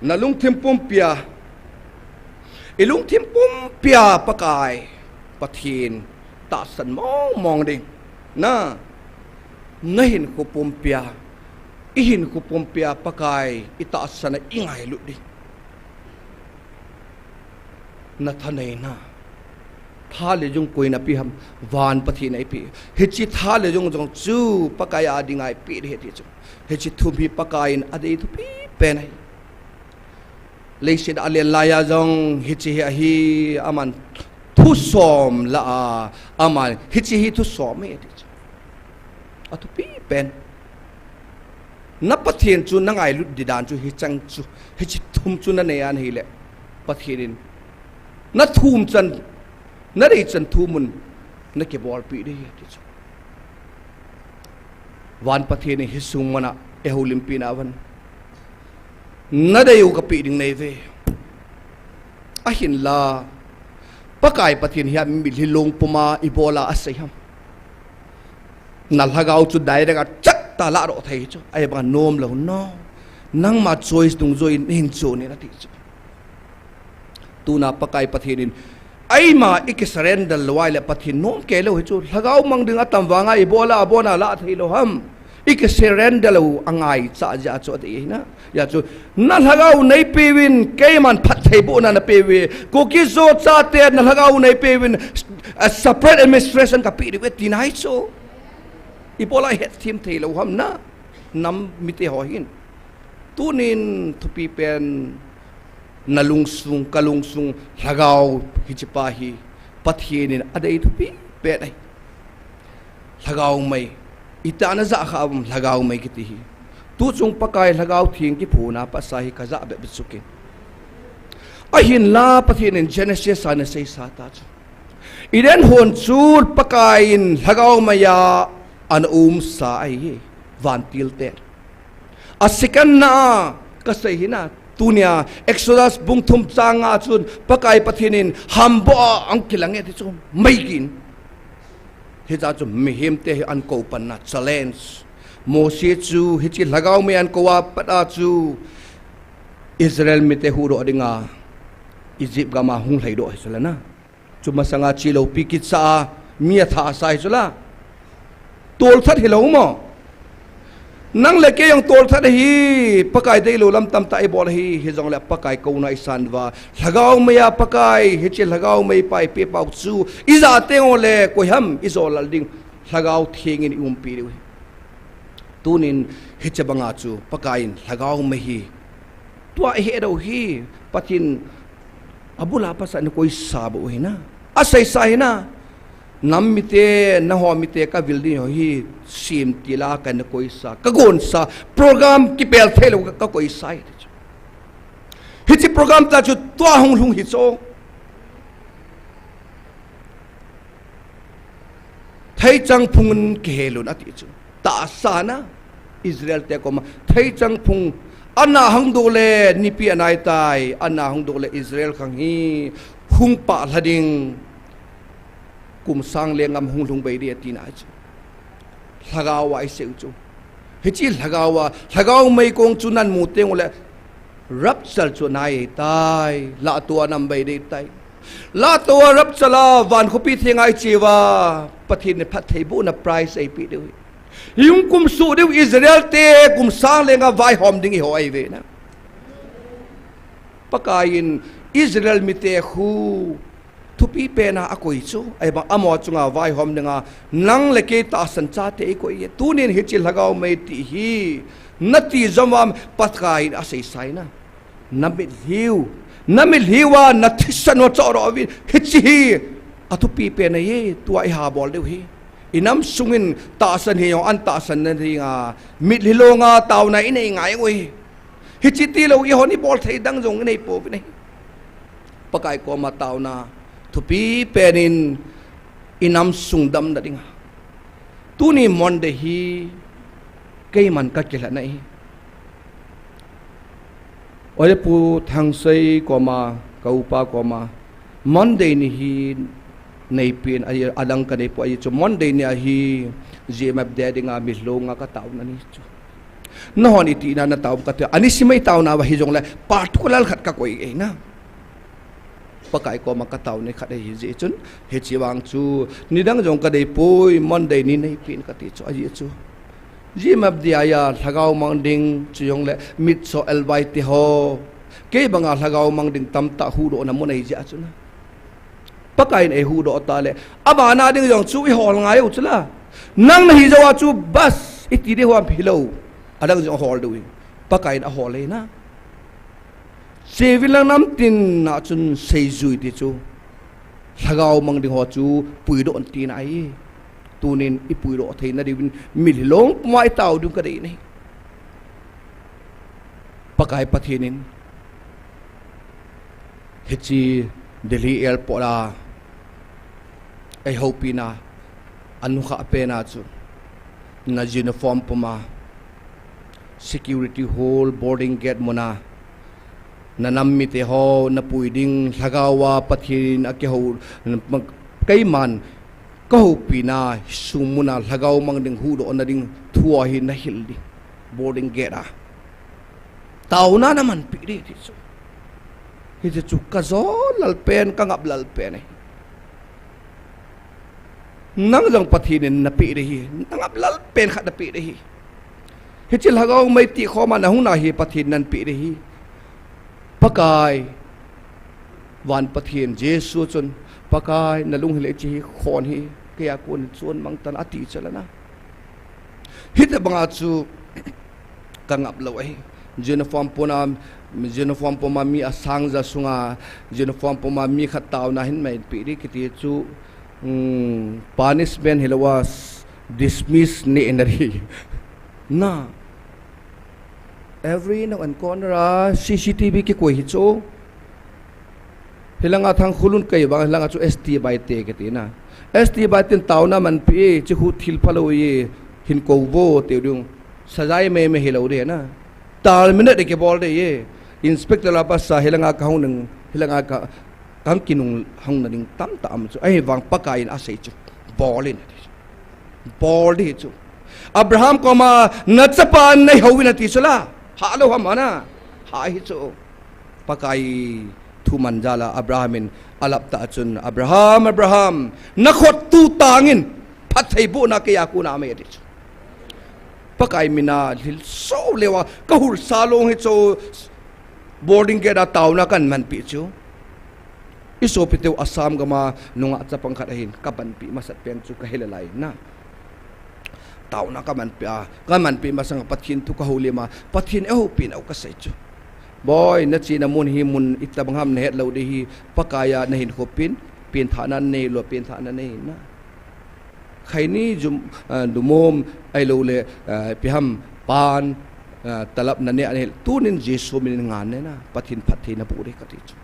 Na lungthim pumpia, i lungthim pumpia Pakai, Pathen, tahsan mong mong ding. Na, na hinkho pumpia, i hinkho pumpia Pakai, i tahsan a i ngailut ding. Na thaneina. Tha le jung koiin apeh ham? Van Pathen in eipeh. Hiche tha le jung jong chu Pakai a dinga eipeh ding ahi ti chu. Hiche thum hi Pakai in adei thupi pen ahi. Leiset a alen laiya jong hiche hi ahi, aman thusom lah a, aman hiche hi thusom ahi ti chu. Athupi pen. Na Pathen chu na ngailut ding dan chu hicheng chu, hiche thum chu na nei a ahile, Pathen in na thum chan, na dei chan thum un na kibolpi ding ahi ti chu. Van Pathen in hiche sung mana eihoulimpi nauva, na dei u kapeh ding nahi uve. Ahinla, Pakai Pathen hi mitlhi long puma ibola asei ham? Na lhagao chu direct a chat tah a ladoh thei chu. Ahivang nom lou no. Nangma choice dungjuiyin hin chon in ati chu. Tuna Pakai Pathen in, eima iki surrender lou ahile Pathen nom kei lou hi chu. Lhagao mang ding atam vanga ibola abona la thei lou ham? Iki surrender lou angaicha jeh chu ati ahi na. Hijeh chu, na lhagao neipeuvin, keiman phattheibohna napeuve. Kuki-Zo chate na lhagao neipeuvin, a separate administration kapeh diu ahi tina ahi chu. Ibola ihet them thei lou ham na? Nam mite ho hin. Tunin thupi pen, na lungsung, ka lungsung, lhagao hiche pa hi Pathen in adei thupi pen ahi. Lhagao mei, itih a na jah kha uvem lhagao mei kiti hi. Tuchung Pakai Lhagao Theng kiphuna pat sa hi ka jah bep bep chu kei. Ahinla Pathen in Genesis a ana seisa ta chu. Eden hon chu Pakai in lhagao meiya ana umsa ahi, vantil te. A second na a, ka sei hi na, tunia, Exodus bung thum chang nga chun, Pakai Pathen in, hamboh a ahung kilang e ti chu, mei gin. Hijeh chun, mihem te hi ahin kou pan na, challenge. Mose chu, hiche lhagao mei ahin kou a pat a chu, Israel mite huhdoh dinga, Egypt gam a hung lhaidoh hi chu la na. Chu masanga che lou pi kit sa a, mi atha sa hi chu la. Tolthat hilou mo. Nang le kei jong tolthat ahi, Pakai deilou lam tamtah ibol ahi, hijongle Pakai kouna isan uva. Lhagao meiya Pakai, hiche lhagao mei pa ipepau chu. Ija teng ule, koi ham, ijolal ding. Lhagao Theng in iumpi diu ahi. Tunin hiche banga chu Pakai in lhagao mei hi. Tua ihet u hi Pathen abula pat sa ana koisa bou hi na. Aseisa hi na. Nam mite, nangho mite kavil ding ho hi semtil a kana koisa, kagonsa, program kipel thei lou ka, kakoisa hi ti chu. Hiche program tah chu tua hung lhung hi chu. Theichang phung in kihel un ati chu. Tahsa na Israel te koma theichang phung ana hung doh le nipi anai tai, ana hung doh le Israel khang hi hung pah lha ding, kum sang le ngam hung lhung bei ding ati na chu. Lhagao a isei u chu. Hiche lhagao a, lhagao mei kong chu nan mu teng ule, rapture chu anai tai, lahto a na um bei ding tai. Lahto a rapture a, van khopi thenga iche uva, Pathen in phattheibohna prize eipeh diu ahi. Hung kum suh diu Israel te, kum sang le nga vaihom ding eiho ahi ve na. Pakai in Israel mite khu thupi pen a akoi chu, ahivang amaho chunga vaihom dinga, nang le kei tahsan chate eikoi e. Tunin hiche lhagao mei ti hi, nati jom uvam Pakai in aseisa hi na. Na mitlhi u, na mitlhi uva, na thisan u chohdoh uvin, hiche hi, athupi pen ahi, tua ihabol diu hi. Inam sungin tahsan hi jong, an tahsan na dinga, mitlhi longa taona inei ngai u hi. Hiche tilou, eihon ibol thei dang jong inei pouvin ahi. Pakai koma taona thupi pen in inam sung damna dinga. Tuni Monday hi keiman kakilhahna ahi. Oi Pu Thangsei koma, ka upa koma, Monday ni hi neipen, ahi, adang kanei poi, ahi chu Monday ni ahi, G M F Day dinga mitlhi longa kataona ni chu. Nahon iti na natao um kati, ani simei taona uva hijongle, particular khat kakoi e na. Pakai koma kataona khat ahi jeh chun, hiche vang chu, nidang jong kadei poi, Monday ni neipen kati chu, ahi chu. G M F Day a lhagao mang ding, chujongle, mitcho elvai te ho. Kei banga lhagao mang ding tamtah huhdohna mun ahi jeh chun. Pakai in eihuhdoh tah le, abana ding jong chu ihol ngai u chu la. Nang nahi jou a chu bas iti ding ham hilou. Adang jong hol diu hi. Pakai in ahol e na. Chevin lang namtin a chun seijui ti chu, lhagao mang ding ho chu puidoh in tina ahi. Tunin ipuidoh theina diuvin mitlhi long puma itao diu kadei ahi. Pakai Pathen in hiche Delhi airport a eihoupina, anukhah pena chu, na uniform puma, security hall, boarding gate muna, na nam mite ho napui ding, lhagao a Pathen in akihou, keiman kahoupina, sung muna lhagao mang ding, huhdohna ding thu ahi nahil ding. Boarding gate a taona namanpeh ding ti chu. Hiche chu kajolal pen, kangap lal pen ahi. Nang jong Pathen in napeh ding ahi, nangap lal pen khat napeh ding ahi. Hiche lhagao mei tih khoma nahung na hi Pathen in napeh ding ahi. Pakai, van Pathen Jesu chun, Pakai, nalunghel e, hiche hi khon hi keia kon chon mang tan ati chu la na. Hitabanga chu kangap lou ahi. Uniform puma, uniform puma mi asang ja sunga, uniform puma mi khat taona hin mei peh ding kiti chu, um, punishment hilou a, dismiss neh na ding. Na. Every nook and corner a C C T V kikoi hi chu. Hilanga Thangkhulun kei vang, hilanga chu S T Baite kiti na. S T Baite in taona manpeh e, hiche khu thil phalou ahi, hin kou vo, tiu ding. Sajai mei mei hilou ding na. Terminate kibol ding ahi. Inspector la pasa, hilanga kahung ding, hilanga ka, kahung kinung hung na ding tamtah um chu. Ahivang Pakai in asei chu. Bol in ati chu. Bol ding chu. Abraham koma, nachapan neihouvin ati chu la. Hah lou ham ana. Hah hi chu. Pakai thu man jal a Abraham in alap tah chun, Abraham, Abraham, nakhut tu tangin, phattheibohna keia kona mei ati chu. Pakai mina lhilso leuva, kahulsa long hi chu, boarding gate a taona kamanpeh chu. Isopiteu Assam gama nungah chapang khat ahin, kapanpeh masat pen chu kahe lelai na. Taona kamanpeh a, kamanpeh masanga Pathen thu kahoulim a, Pathen eihoupina u kasei chu. Boi, nachena mun hi mun itobang ham nahet lou ding ahi, Pakai a nahin khopin, penthahna nei lou, penthahna nei na. Khaini jum, ah, dumom, ahilouleh, ah, ipi ham pan, ah, talap naneh anei, tunin Jesu minin ngan ne na, Pathen phattheina boh ding kati chu.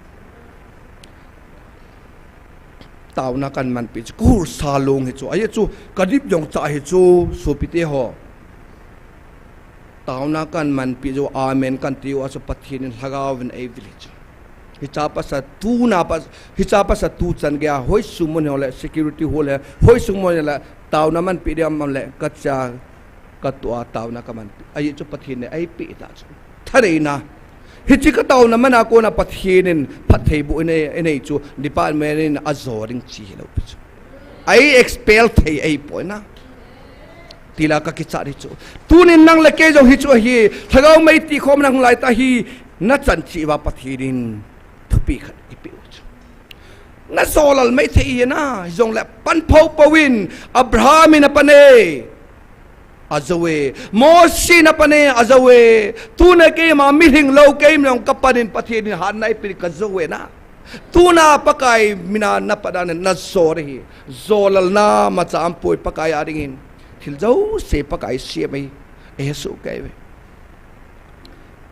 Taona kamanpeh chu, kahulsa long hi chu, ahi chu, kadip jong cha hi chu, sopite ho. Taona kamanpeh jou, amen kati uva chu Pathen in lhagao vin eivil hi chu. Hicha pasa tuna pa, hicha pasa tuchan geiya, hoisung mun hile, security hall hile, hoisung mun hile, taona manpeh ding ham le, kacha, katoh a taona kamanpeh. Ahi chu Pathen in eipeh ta chu. Thaneina. Hiche kataona mana kona Pathen in phattheiboh inei, inei chu department in ajo ding chi hilou pi chu. Ei expel thei eipoi na. Tila kakichat hi chu. Tunin nang le kei jong hi chu ahi. Lhagao mei tih khom nahung lai tah hi nachan cheh uva Pathen in thupeh khat eipeh u chu. Najolal mei thei hi na, hijongle pan pho pho in Abraham in apan e. Ajo e. Mosi in apan e, ajo e. Tuna keima mihing lou keima jong kapan in Pathen in hatna eipeh in kajo e na. Tuna Pakai mina napan a najo ding hi. Jolalna imacha aumpoi Pakai a dingin. Thil jouse Pakai sem ahi. Eihesoh kei uve.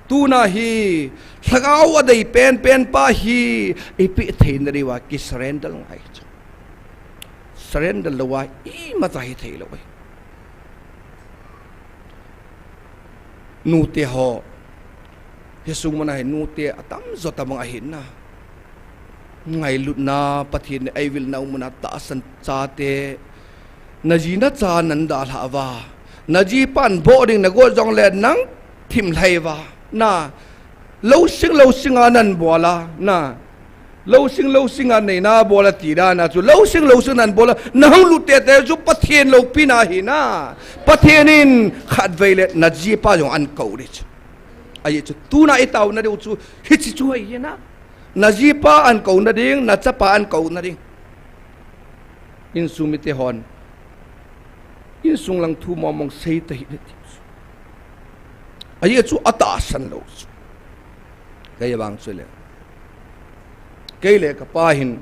Tuna hi, lhagao adei penpen pa hi, eipeh theina diuva kisurrender ngai chu. Surrender louva imacha hithei lou ahi. Nute ho, hisung muna hi nute atamjo tabang ahin na. Ngailutna, Pathen eivilna um muna tahsan chate, naji nacha nadalhah uva, najipan boh ding nagot jongle nang thim lhai uva, na, lousing lousinga nabol a, na, lousing lousinga neina bol a ti dan a chu, lousing lousinga nabol a, nahung lut tete chu Pathen loupina hi na, Pathen in khatvei le najipa jong ahin kou ding chu. Ahi chu, tuna itaona diu chu, hiche chu ahi na. Najipa ahin kouna ding, nachapa ahin kouna ding. Insung mite hon, insung lang thu mong mong sei tahih in ati chu. Ajeh chu atahsan lou chu. Kei vang chu le, kei le kapa hin,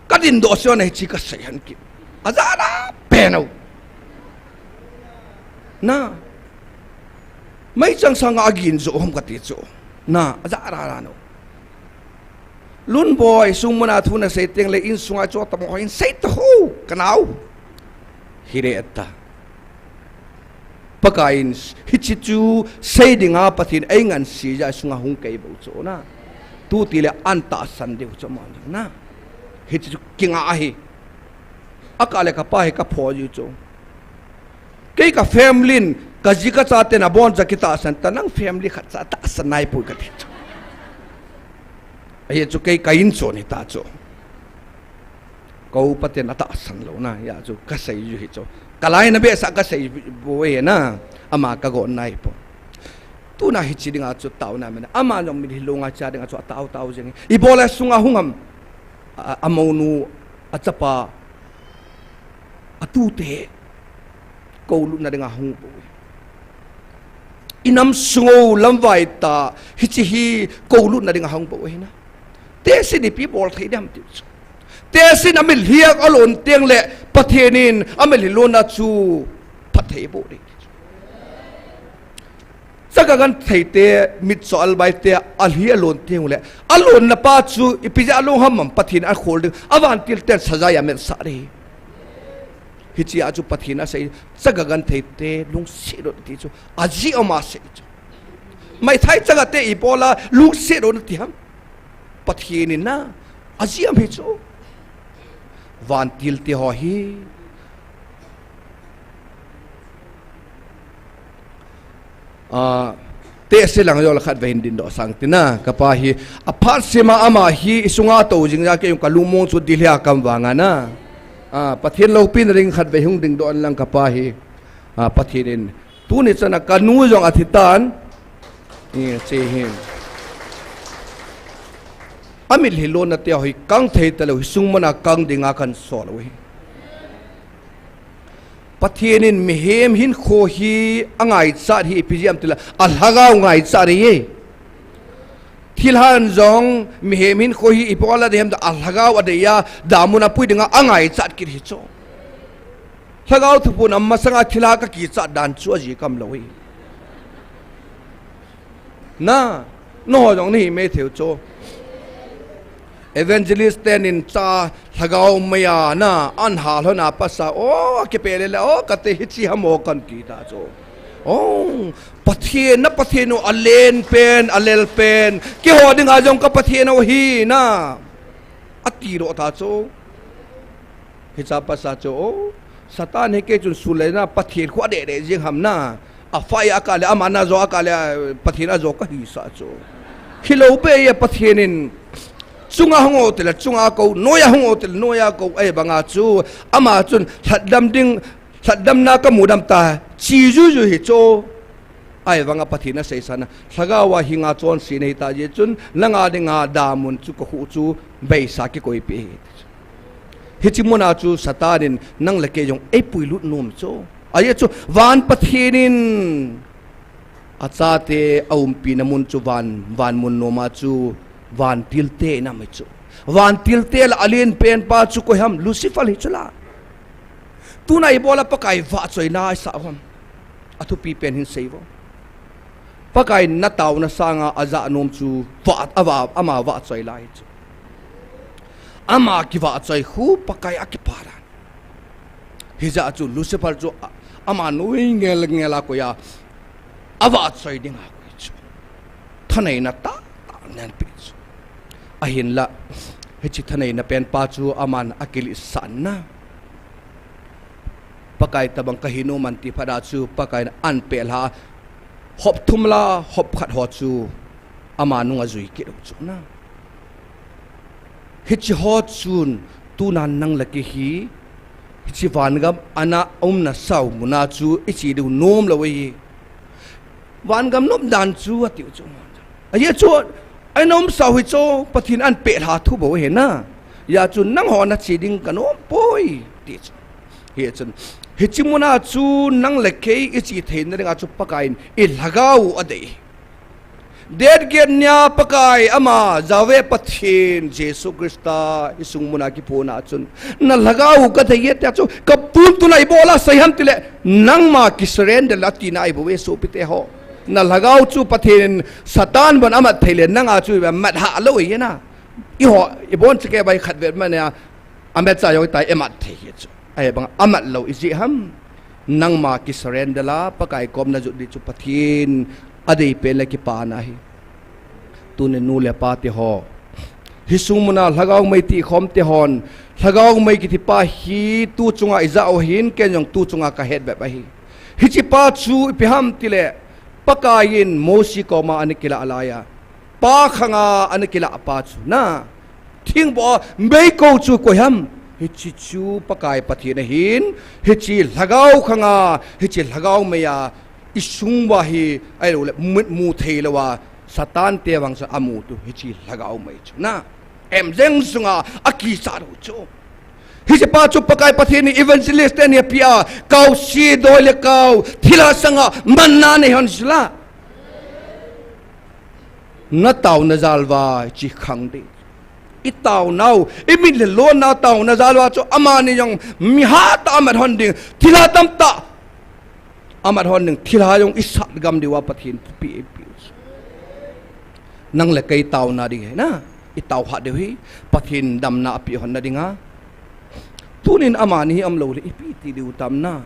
kadin doh seh a hiche kasei hen kit. Ajana pen o. Na. Meichang sanga agin jo ham kati chu. Na, ajana no. Lunboi, sung muna thu nasei teng le, insunga chu atamo hin sei ta ho, kanao. Hire ta. Pakaiyin, hiche chu sei dinga Pathen in eingansei jeh a sunga hung kei bou chu na. Tuti le an tahsan diu chu mani na. Hiche chu kinga ahi. Aka le kapa hi kapho jiu chu. Kei ka family in, kaji kacha ten abon cha kitahsan ta, nang family khat cha tahsan nai poi kati chu. Ajeh chu kei ka in chon hita chu. Ka upa ten atahsan lou na, ajeh chu kasei jiu hi chu. Kalai na behseh a kasei bou ahi na, ama kagon nai poi. Tuna hiche dinga chu taona mena, ama jong mitlhi longa cha dinga chu atao tao jeng. Ibola sunga hung ham, a, amounu, achapa, atute, koulutna dinga hung bou. Inam sung o lamvai ta, hiche hi koulutna dinga hung bou ahi na. Tehse in ipi bol thei dem ti chu. Tehse in amitlhi a alon teng le, Pathen in amitlhi lonna chu phatthei boh ding. Chaga genthei te, mitcho albai te, alhi alon teng le, alonna pa chu ipi jeh a along ham, Pathen in akhol ding, avantil ten saja ametsah ding. Hiche a chu Pathen in asei, chaga genthei te, lungset un ti chu, ajeh a ama sei chu. Meithai chaga te ibola, lungset un ti ham. Pathen in na, ajeh a ahi chu. Vantil te ho hi. A, tehse lang jong le khatvei hin dingdoh sang tin na, kapa hi, aphat sema ama hi, isunga tou jing jeh a kei jong kalungmong chu Delhi a ka um vang a na. A, Pathen loupina ding khatvei hung dingdoh in lang kapa hi. A, Pathen in, tuni chan a kanu jong athi tan, hiche hi. Amitlhi lonna te ho hi kang thei talou, hi sung muna kang dinga kan sol u hi. Pathen in mihem hinkho hi angaichat hi ipi jeh ham tile, alhagao ngaichat ahi. Thilhan jong mihem hinkho hi ipi bola dei ham tile, alhagao adei a, damun a pui dinga angaichat kit hi chu. Lhagao thuphon a masanga thilha kakichat dan chu ajeh a um lou hi. Na, nangho jong nahi mai thei u chu. Evangelist ten in cha lhagao maiya na, an hal hon a pasa, o, kipeh le le, o, kati hiche ham o kan ti ta chu. O, Pathen na Pathen u alen pen, alel pen, keiho dinga jong ka Pathen u ahi na. Ati doh ta chu. Hiche a pasa chu, o, Satan hi kei chun sulei na, Pathen khu adeh deh jing ham na. Afa a kah le, ama na jo a kah le, Pathen a jo kahisah chu. Hilou pi a Pathen in, chunga hung o tile, chunga kou, noiya hung o tile, noiya kou, ahivanga chu, ama chun, lhatdam ding, lhatdamna kamu dam ta, chi juiju hi chu. Ahivanga Pathen in asei sa na, lhagao a hinga chonse nahi ta jeh chun, nanga dinga damun chu kakhuh chu, beisa kikoipeh hi. Hiche muna chu Satan in nang le kei jong eipuilut nom chu. Ajeh chu van Pathen in achate aumpina mun chu van, van mun nom a chu vantil te in aum hi chu. Vantil te lah a alen pen pa chu koi ham, Lucifer hi chu la. Tuna ibola Pakai vahchoina isah u ham. Athupi pen hin sei vo. Pakai in na taona sanga ajah nom chu vah, avah, ama vahchoi lai chu. Ama kivahchoi khu Pakai a kipa dan. Hijeh a chu Lucifer chu a, ama noi ngel ngel a koi a, avahchoi dinga koi chu. Thaneina tahtah anei peh chu. Ahinlah, hiche thaneina pen pa chu aman akilehsahna. Pakai tabang kahi nom an ti phat a chu Pakai in an peh lha, hop thum lah hop khat ho chu ama nung ajui kit u chu na. Hiche ho chun tuna nang le kei hi, hiche vangam ana umna sao muna chu iche diu nom lou ahi. Vangam nop dan chu atiu chu. Ajeh chu, aina um sao hi chu, Pathen in an peh lha thu bou ahi na. Hijeh chun nangho nache ding kanom poi, ti chu. Hichun, hiche muna chu nang le kei iche theina dinga chu Pakaiyin i lhagao adei. Date get nia Pakai ama Jahve Pathen Jesu Christa isung muna kiphona chun, na lhagao kadei e tia chu, kapuntuna ibola sei ham tile, nangma kisurrender le atina ahi bouve sopite ho. Na lhagao chu Pathen in Satan bon amat thei le, nanga chu mat hah lou ahi na. Eiho, ibon cheke bai khat vet mania, amatcha jong tai, imat thei hi chu. Ahivang amat lou ijeh ham. Nangma kisurrender la, Pakai kom najot ding chu Pathen adei pen le kipana ahi. Tuni nu le pa teho, hi sung muna lhagao mei ti khom tehon, lhagao mei kiti pa hi tu chunga ijah u ahin, ken jong tu chunga kahet bep ahi. Hiche pa chu ipi ham tile, Pakaiyin Mosi koma ana kilah laiya, pa khanga ana kilah pa chu na, thingboh meikou chu koi ham? Hiche chu Pakai Pathen ahin, hiche lhagao khanga, hiche lhagao meiya isung uva hi, ahilouleh mu, mu thei louva, Satan te vang chu amu tu, hiche lhagao mei chu na, em jeng sunga akisah u chu. Hiche pa chu Pakai Pathen in evangelist teni apeh a, kaose doi le kau, thilha sanga manna nei hon sila. Nataona jal uva chi khang ding. Itaonau, imitlhi lonna taona jal uva chu amani jong mi hatah a amat hon ding, thilha tamtah amat hon ding, thilha jong isat gam diuva Pathen pi, pi. Nang le kei taona ding ahi na, itao hat diu ahi, Pathen damna apeh hon na dinga. Tunin amani hi umlou le ipi ti diu tam na.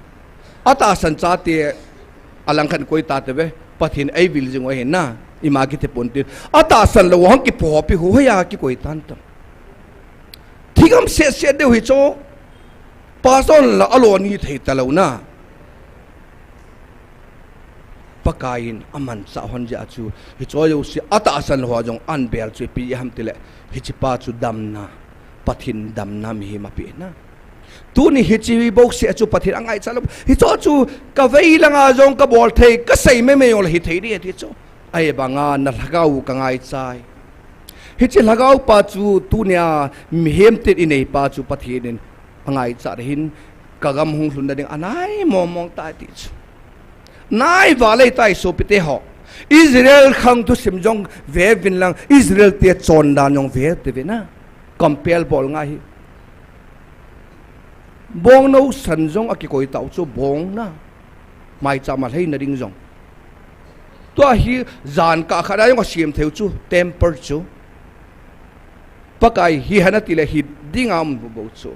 Atahsan chate, alangkhat koi tate ve, Pathen eivil jing u ahi na, ima kiti pon tin. Atahsan lou hung kipopi u hoiya kikoi tan tam. Thigam set set diu hi chu, pastor la alon hi thei talou na. Pakaiyin amanchah hon jeh a chu, hiche jouse atahsan lou ho jong anbel chu ipi ham tile, hiche pa chu damna, Pathen damna mihem apeh na. Tuni hiche bouseh chu Pathen angaichat lou. Hiche chu kavei langa jong kabol thei, kasei mei mei jong le hithei ding ati chu. Ahivanga na lhagao kangaichat e. Hiche lhagao pa chu tunia mihem tin inei pa chu Pathen in angaichat ahin, kagam hung lhunna ding anai mong mong tai ti chu. Nai valei tai sopite ho. Israel khang thusim jong ve uvin lang, Israel te chondan jong ve uvin na. Compare bol ngai hi. Bong nou san jong akikoi tau chu bong na. Maicham a lheina ding jong. Tua hi jan kah khat a jong asem thei u chu, temple chu. Pakai hi hen ati le hi dinga um bou chu.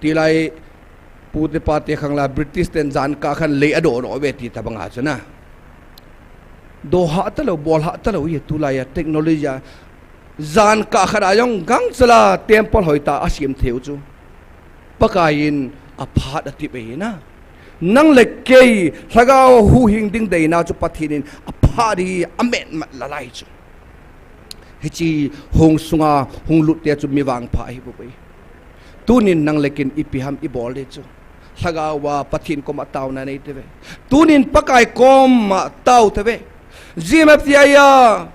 Tilai pute pate khang la British ten jan kah khat lei adoh doh ve ti tabang a chu na. Doh hah talou, bol hah talou hi tulai a technology a. Jan kah khat a jong gangchal a temple hoitah a asem thei u chu. Pakaiyin aphat atip ahi na. Nang le kei lhagao huhhing ding deina chu Pathen in aphat hi ametmat la lai chu. Hiche hung sunga hung lut te chu mi vangpha ahi bou ve. Tunin nang le ken ipi ham ibol ding chu. Lhagao a Pathen koma taona nei tauve. Tunin Pakai koma tao tauve. G M F T I a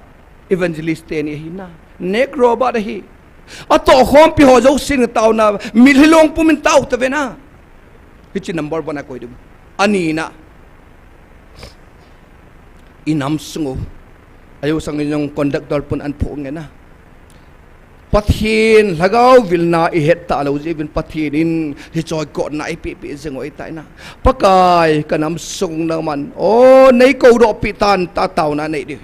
evangelist teni ahi na. Nek Robert ahi. Atoh khompi ho jousen taona, mitlhi long pumin tao tauve na. Hiche number one a koi ding. Ani na. Inam sung u. Ajo sang in jong conductor pun an phu nge na. Pathen lhagao vilna ihet talou jeh uvin Pathen in hiche kona eipeh peh jing u ahitai na. Pakai kanam sung nangman. O, nei koudoh peh tan tia taona nei ding.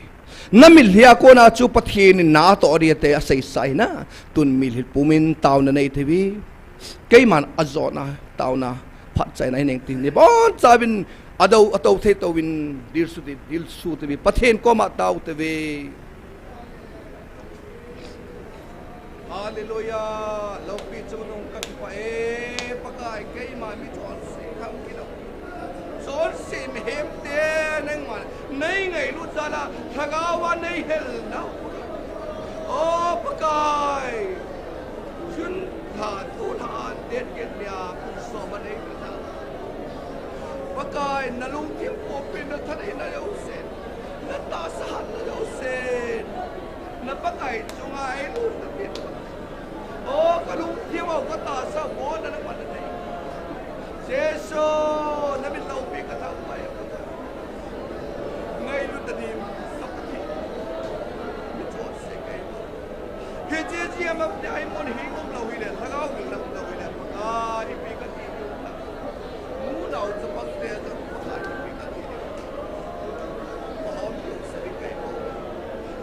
Na mitlhi a kona chu Pathen in natoh ding tia seisa ahi na. Tun mitlhi pumin taona nei tauve. Keiman ajona taona phatchaina hineng tin. Ibonchauvin adou, atou thei touvin dilsu ti, dilsu tauve. Pathen koma tao tauve. Hallelujah. Loupi chungnung kakipah e, Pakai keima mi chonse kham kilou. Chonse mihem te nangman nei ngailut jal a lhagao a nei hel nau. O Pakai. June lha, tulha an date get nia pung som a nei hel nau. Pakai nalungthim popi nathaneina jousen, natahsa hatna jousen, na Pakai chunga eilut tapeh. O, kalungthim u katahsa u, nangman nanei. Jesu, namin loupi kathangvah e. Ngailut tadin ka Pathen. Michonse kahi. Hiche jeh a Pathen, amun hi umlou hile, lhagao umlou hile, Pakai, ipi kati diu ham. Nunau chapangte jong Pakai, ipi kati diu ham.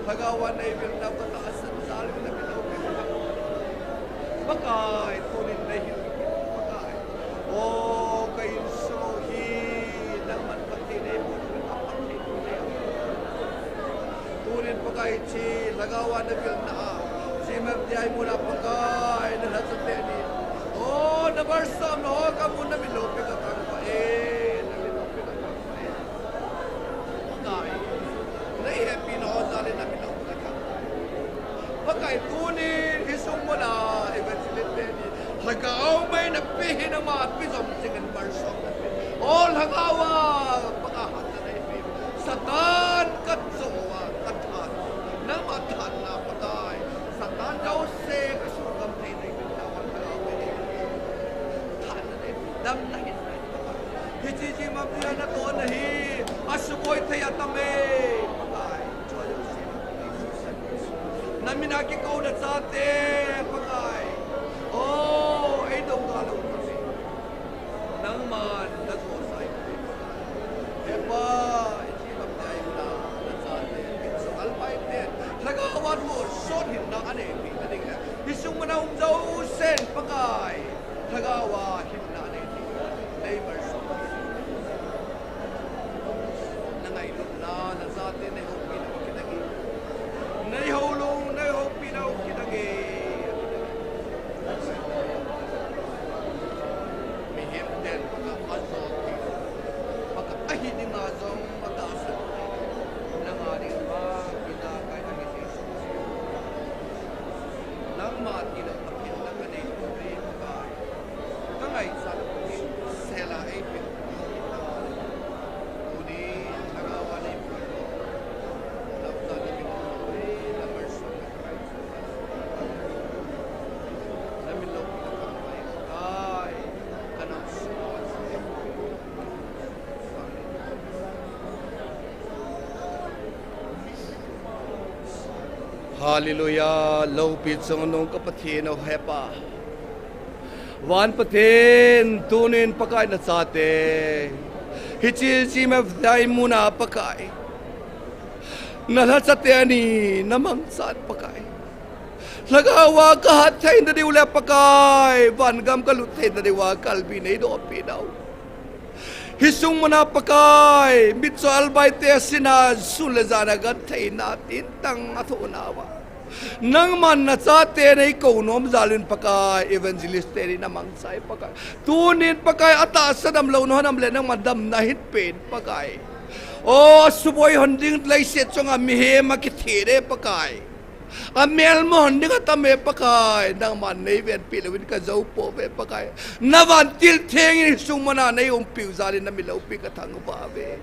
Lhagao a nei vilna katahsan jal in namin loupi kathang. Pakai, tunin nei hin, Pakai. O, ka insung hi nangman Pathen nei mun a Pathen nei. Tunin Pakai, hiche lhagao a na vilna a, hiche Pathen mun a Pakai, na lhacha teni, o, na malsomna ho kamun, namin loupi kathangvah e, namin loupi kathangvah e. Pakai, na ihepina ho jal in namin loupi kathangvah e. Pakai, tunin hi sung mun a evangelist teni lhagao mei nape hi, nangma pe jom jing in malsom nape. O, lhagao a Pakai, hatna neipe. Satan kajo a kathat, nangma thatna Pakai, Satan jouse kasugam thei neipe, lhagao mei. Thatna neipe, damna hin Hiche jeh a Pathen, natohna hi asuboi thei atam e, Pakai. Namin a kikou nachate, Pakai. O, eidou galou tame. Nangman najosah e, Pakai. He Pa, hiche Pathen, nachate, Mitchell Albaite, lhagao a tonsot hinna anei theina ding le, hi sung mun a um jousen, Pakai, lhagao a hinna anei theina ding, nei malsom. Na ngailutna, nachate nei houpina u kidang e. Nei houlou, nei houpina u kidang e. Mihem ten Pakai ajot, Pakai ahi dinga jong atahsan. Nanga ding Pakai, Pakai ahi Jesu. Nangma tilou Pathen, nang kanei lou ve Pakai. Ka ngaichat lou Pathen, sela eipeh. Tuni, lhagao a nei pui lou. Lamcha ni min lou ve, na malsom na Pakai. Namin loupi kathangvah e, Pakai. Kanam sung a Hallelujah, loupi chungnung ka Pathen o, He Pa. Van Pathen, tunin Pakai nachate, hiche Chimavdai mun a Pakai, na lhacha teni na mangchan Pakai, lhagao a kahat theina diu le Pakai, vangam kalut theina diu a kalbi nei dohpi nau. Hi sung mun a Pakai, Mitchell Albaite sina sun le jan a gentheina tintang athoh nauva, nangman nachate nei kou nom jal in Pakai, evangelist teni na mangcha e Pakai. Tunin Pakai, atahsa damlou nahon ham le nangman damna hin pen Pakai. O, suboi hon ding leiset chunga mihem akithe e Pakai. Amelma hon ding atam e Pakai, nangman nei venpi louvin kajou pouve Pakai. Na vantil theng in hi sung mun a nei umpiu jal in namin loupi kathangvah uve.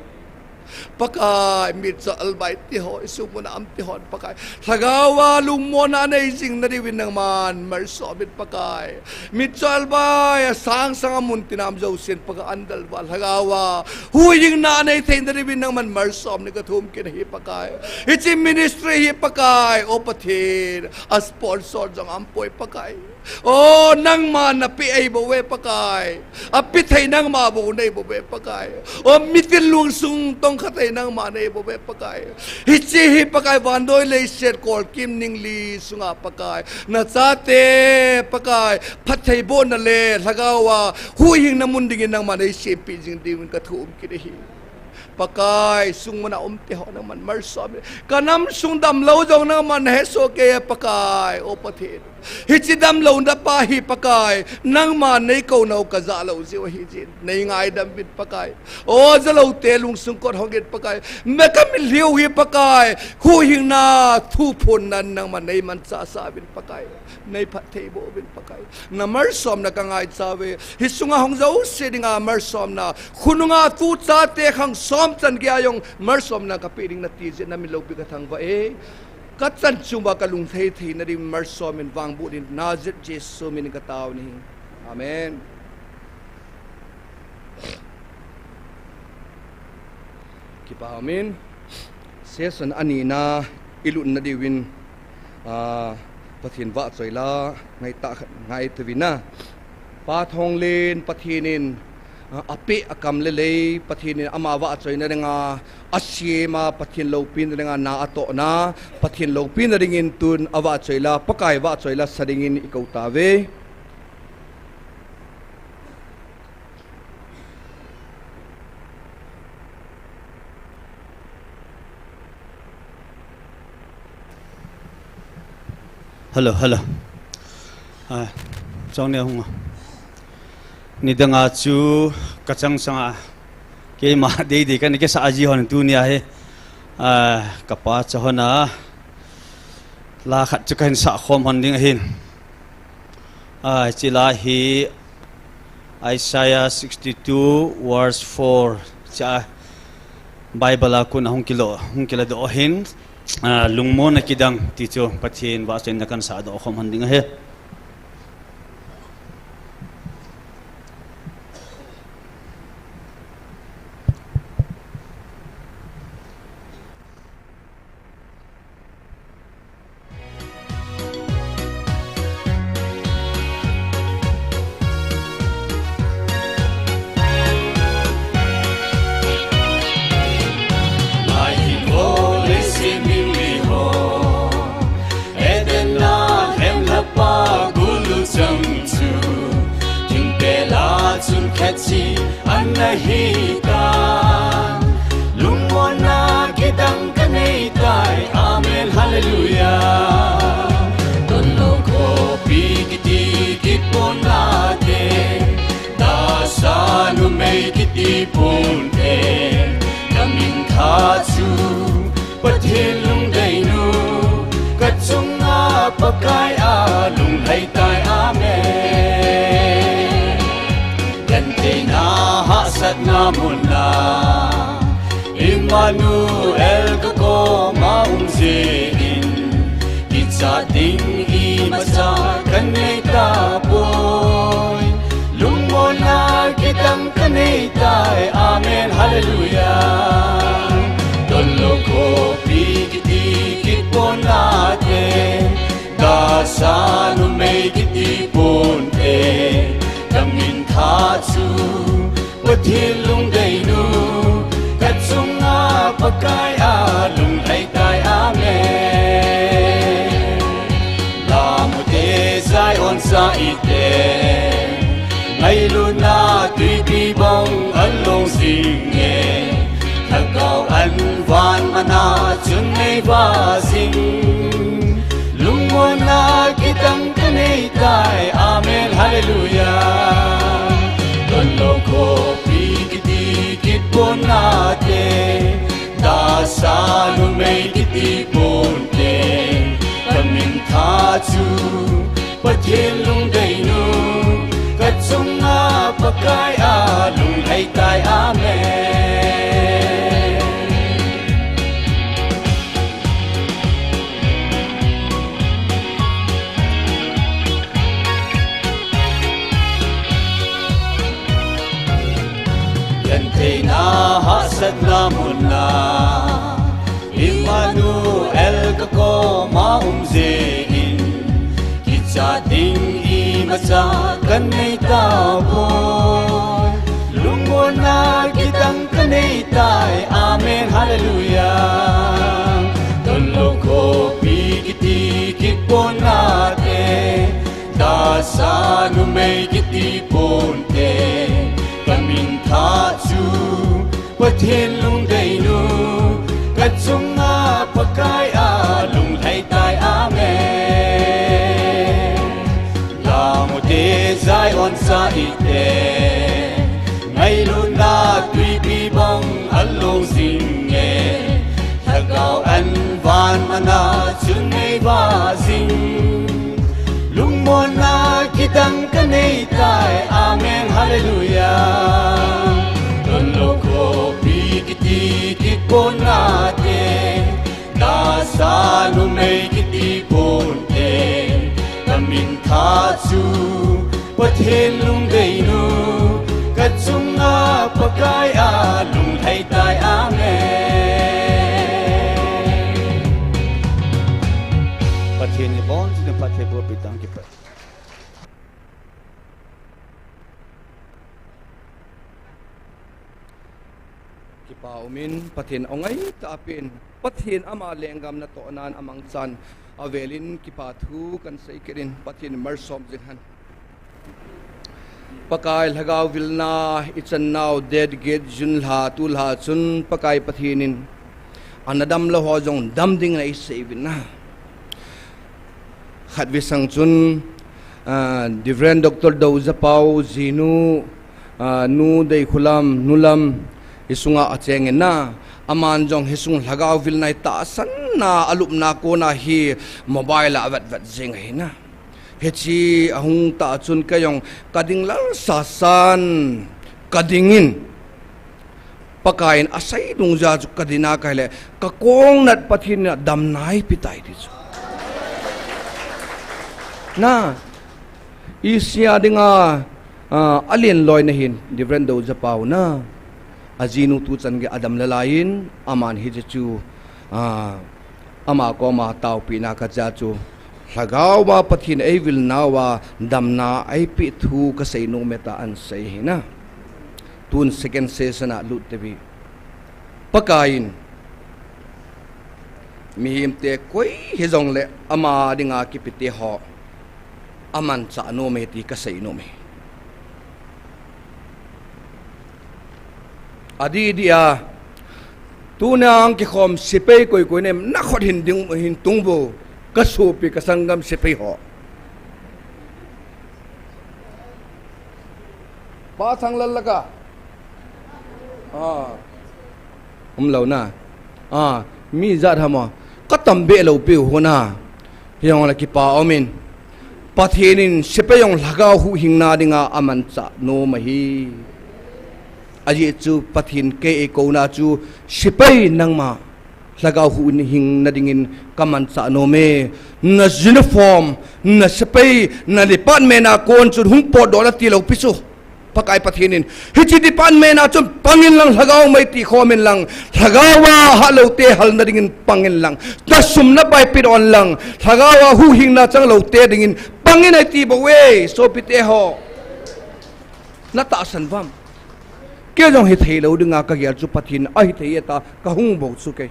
Pakai, Mitchell Albaite ho, hi sung mun a um te hon Pakai, lhagao a lungmonna nei jing na diuvin nangman malsom in Pakai. Mitchell Albai, asang sang a mun tina um jousen Pakai, andal uva lhagao a huhhingna nei theina diuvin nangman malsom in kathum kit ahi Pakai. Hiche ministry hi Pakai, o Pathen, a sponsor jong aumpoi Pakai. O, nangma napeh ahi bouve Pakai. Apeh thei nangma bou nei bouve Pakai. O, mitin lungsung tongkha thei nangma nei bouve Pakai. Hiche hi Pakai, vannoi leiset kolkim ningli sunga Pakai, nachate Pakai, phattheibohna le lhagao a huhhingna mun dingin nangman nei sempeh jing diuvin kathum kit ahi. Pakai, sung mun a um te ho nangman malsom in. Kanam sung damlou jong nangman nahesoh kei e Pakai, o Pathen. Hiche damlouna pa hi Pakai, nangman nei kou nau kajah lou jiu ahi jeh in, nei ngaidam uvin Pakai. O, jalou te lungsung kot hong in Pakai. Me ka mitlhi u hi Pakai, huhhingna thuphonna nangman nei manchah sah uvin Pakai. Nei phattheiboh uvin Pakai. Na malsomna kangaicha uve. Hi sunga hung jouse dinga malsomna, khonunga tu chate khang som chan geiya jong malsomna kapeh ding nati jeh in namin loupi kathangvah e. kachan chunga kalung thei theina ding malsom in vangboh din Nazareth Jesu min in katao nahi. Amen. Kipa umin, session anina ilutna diuvin, ah, Pathen vahchoi la ngaitah khat ngai tauvin a. Pa Thonglen Pathen in, ah, apeh akam le lei, Pathen in ama vahchoina dinga asem a, Pathen loupina dinga na atohna, Pathen loupina dingin tun avahchoi la, Pakai vahchoi la sa dingin ikou tauve. Hello, hello. Ah, chong ne hung. Nidanga chu kachang sanga keima deidei kana kisa aji hon tunia hi. Ah, kapa cha hon a. La khat chu kahin sah khom hon ding ahin. Ah, hiche la hi Isaiah sixty-two verse four cha Bible a kon a hung kilo, hung kiladoh ahin, ah, lungmonna kidang ti chu Pathen vahchoina kana sahdoh khom hon ding ahi. Lai hin ho leiset mitlhi ho, Eden a lhemlhapa gulu chang chu, thingpel a chun khetche ana hitan. Lungmonna kidang kanei tai, amen, hallelujah. Donlou khopi kiti kit pon nate, tahsa numei kiti ponte, kamin tha chu Pathen lungdeinu, kachunga Pakai a lunglhai tai, amen. Gentheina hahsatna muna, Immanuel kakoma um jeh in, kichat ding imacha kanei tapoi. Lungmonna kidang kanei tai, amen, hallelujah. Donlou khopi kiti kit pon nate, tahsa numei kiti ponte, kamin tha chu Pathen lungdeinu, kachunga Pakai a lunglhai tai, amen. Lamute Zion cha ite, ngailutna tuipi bang along jing e, Lhagao an van mana chun nei vah jing. Lungmonna kidang kanei tai, amen, hallelujah. Donlou khopi kiti kit pon nate, tahsa numei kiti ponte, kamin tha chu Pathen lungdeinu, kachunga Pakai a lunglhai tai, amen. Gentheina hahsatna muna, Immanuel kakoma um jeh in, kichat ding imacha kanei tapoi. Lungmonna kidang kanei tai, amen, hallelujah. Donlou khopi kiti kit pon nate, tahsa numei kiti ponte, kamin tha chu Pathen lungdeinu, kachunga Pakai a lunglhai tai, amen. Lamute Zion cha ite, ngailutna tuipi bang along jing e, Lhagao an van mana chun nei vah jing. Lungmonna kidang kanei tai, amen, hallelujah. Donlou khopi kiti kit pon nate, tahsa numei Chu Pathen lungdeinu, kachunga Pakai a lunglhai tai. Amen. Pathen ibonchauvin phattheiboh pi tang. Kipa. Kipa umin, Pathen angaitah pen, Pathen ama lenggam natohnan amangchan avelin kipa thu kahin sei kit in, Pathen malsom jing hen. Pakai lhagao vilna ichan nau date get June lha, tulha chun Pakai Pathen in ana damlou ho jong dam dingin eisei uvin ahi. Khatvei sang chun, ah, Reverend Doctor Doujapau jinu, ah, Nu Deikhulam, Nu Lam, hisunga achengin ahi. Aman jong hisung lhagao vilna itahsanna alupna kona hi mobile a avetvet jing ahi ahi. Hiche ahung tah chun kei jong kading lal sasan, kadingin Pakai in asei dungjui a chu kadin a kahile, kakongnat Pathen in adamna eipe tai ti chu. Ahi, isi a dinga, ah, alen loina hin, Reverend Doujapau ahi. Ajinu tuchan gei adam lalai in, aman hiche chu, ah, ama koma taopina kacha chu, lhagao a Pathen in eivil nauva damna eipe thu kasei nom e tia ahin sei ahi ahi. Tun second session a lut tauve. Pakai in mihemte koi hijongle ama dinga kipite ho amanchah nom e ti kasei nom e. Adih dih a, tuna hung kikhom sepai koi koi nei em, nakhut hin ding, hin tung vo, kasopi kasanggam sepai ho. Pa Thanglal laka. Ah. Umlou ahi. Ah, mi ijat ham a. Katam be lou piu hon a. Hijongle kipa umin. Pathen in sepai jong lhagao huhhingna dinga amanchah nom ahi. Ajeh chu Pathen kei eikouna chu sepai nangma lhagao huhhingna dingin kamanchah nom e. Na uniform, na sepai, na department a kon chun hung potdoh in ati lou pi chu. Pakai Pathen in, hiche department a chun pang inlang lhagao mei ti khom inlang, lhagao a hah loute halna dingin pang inlang, na sum na pai pedoh inlang, lhagao a huhhingna chang loute dingin pang in eiti bou e, sopite ho. Na tahsan uvam? Kei jong hithei lou dinga kagel chu Pathen in ahithei e tia kahung bou chu kei.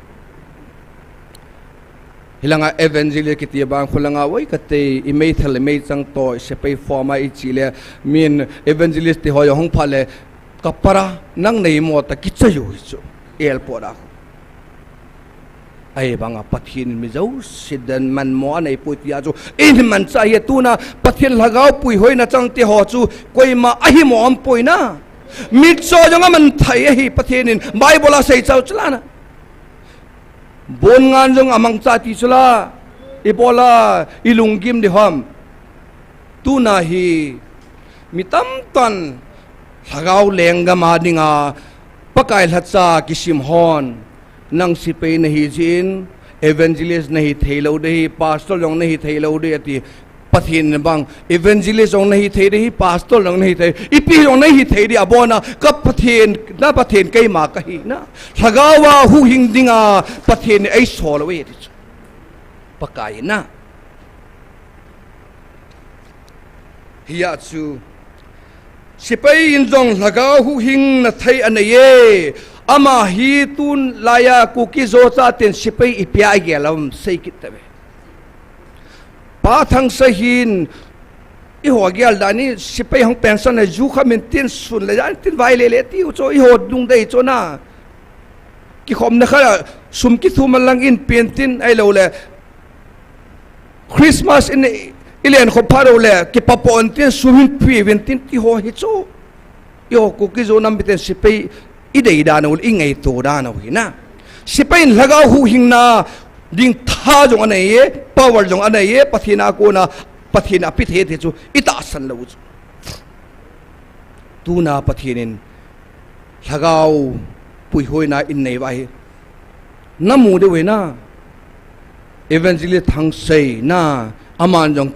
Hilanga evangelist kiti bang khulanga oi kati, i meithal i meichang toh, i sepai form a i che le, min evangelist ti ho jong hung pha le, ka para nang nei mo tia kichai u hi chu, airport a. Ahivanga Pathen in mi jouse dan manmo anei poi tia chu, i manchah ahi. Tuna Pathen lhagao puihoina chang ti ho chu, koima ahi mo aum poi ahi. Mitcho jong aman thei ahi Pathen in, Bible a sei chau chu la ahi. Bon ngan jong amangcha ti chu la, ibola i lunggim ding ham. Tuna hi mi tamtah in lhagao lenggam a dinga Pakai lhacha kisim hon, nang sepai nahi jeh in, evangelist nahi thei lou ding ahi, pastor jong nahi thei lou ding ati. Pathen in bang, evangelist jong nahi thei ding ahi, pastor jong nahi thei, ipi jong nahi thei ding, abona ka Pathen, na Pathen keima kahi ahi. Lhagao a huhhing dinga Pathen in eisol lou e ti chu. Pakai in ahi. Hijeh chun, sepai in jong lhagao huhhingna thei anei e, ama hi tun laiya Kuki-Zo chaten sepai ipi a igel ham sei kit tauve. Pa Thangsei hin, eiho gel dan in sepai hung pension le ju kha min tin sun le jan tin vai le le tiu chu eiho lungdei chu ahi. Kikhomna kha sum kithum inlang in pen tin ahilou le Christmas in ilen khop phat lou le kipa pon tin sum hin pi vin tin ti ho hi chu. Eiho Kuki-Zo nam miten sepai idei dan u, ingaito dan u ahi ahi. Sepai in lhagao huhhingna ding tha jong anei e, power jong anei e, Pathen a kona Pathen in ape thei ti chu itahsan lou chu. Tuna Pathen in lhagao puihoina in nei uva hi. Namu diu ahi ahi. Evangelist Thangsei ahi, aman jong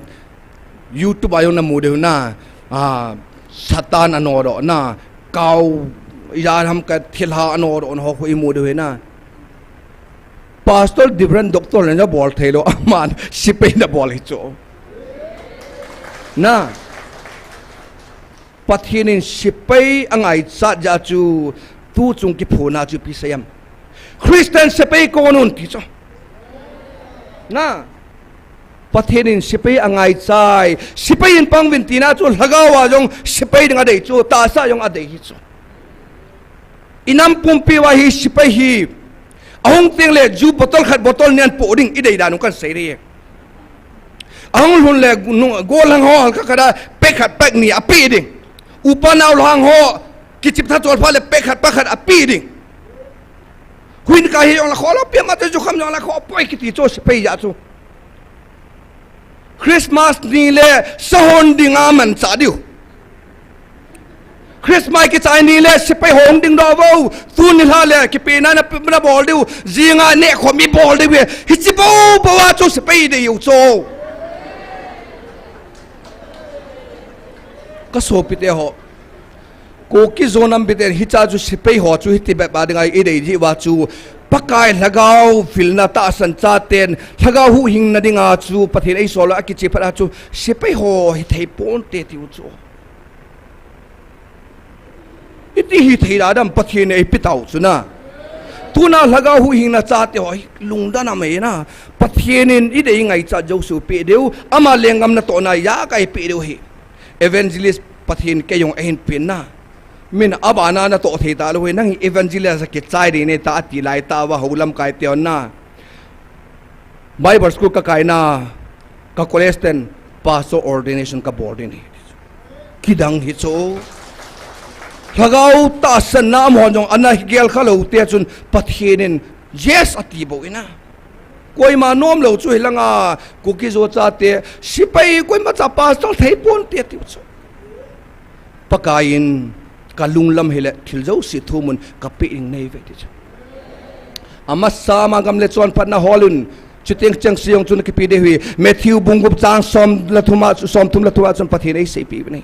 YouTube a jong namu diu na, ah, Satan anodoh na, kau, ijat ham khat thilha anodoh na ho khu imu diu na. Pastor, Reverend, Doctor le nabol thei lou, aman sepai nabol hi chu. Na. Pathen in sepai angaichat jeh chu, tuchung kiphonna chu ipi sei em. Christian sepai kon un ti chu. Na. Pathen in sepai angaichai. Sepai in pang uvin tina chu, lhagao a jong sepai ding adei chu, tahsa jong adei hi chu. Inam pumpi uva hi sepai hi ahung teng le ju bottle khat bottle ni ahin po ding idei dan u kahin sei ding. Ahung lhun le nu-, gollhang ho halkha khat a pek khat pek ni ape ding. Upa naolhang ho kichep tha chol phat le pek khat pek khat ape ding. Huin ka hi jong la kho lou, pia ma te jukham jong la kho poi kiti chu sepai jeh chu. Christmas ni le sahon dinga manchah diu. Christmas kichai ni le sepai hung ding doh vo. Tuni lha le kipehna na, nabol diu. Jinga nehkhom ibol diu ve. Hiche bou bou a chu sepai idei u chu. Ka sopite ho. Kuki Zo nam biten hiche chu sepai ho chu hiti bep a dinga idei jeh uva chu Pakai lhagao vilna tahsan chaten lhagao huhhingna dinga chu Pathen eisol a kiche phat a chu sepai ho hithei ponte tiu chu. Iti hithei da dam Pathen in eipe tau chu na. Tuna lhagao huhhingna chate ho hi lungdon a mai na. Pathen in idei ngaichat jouse u pe diu. Ama lenggam natohna a kaipeh diu hi. Evangelist Pathen kei jong ahin pen na. Min abana natoh thei talou hi, nang hi evangelist a kichai ding nahi ta ati lai tah uva hou lamkai te hon na. Bible school kakai na, ka college ten pastor ordination kabol ding ahi. Kidang hi chu. Lhagao tahsanna amahon jong ana gel kha lou te chun Pathen in yes ati bou ina. Koima nom lou chu hilanga, Kuki Zo chate, sepai koima cha pastor thei ponte tiu chu. Pakai in ka lunglam hile thil jouse thumun kapeh ding nahi uve ti chu. Amasa ma gam le chonphatna hol un, chuteng chengse jong chun kipe diu hi, Matthew bung gup chang som le thum a, som thum le thum a chun Pathen eiseipeh u ahi.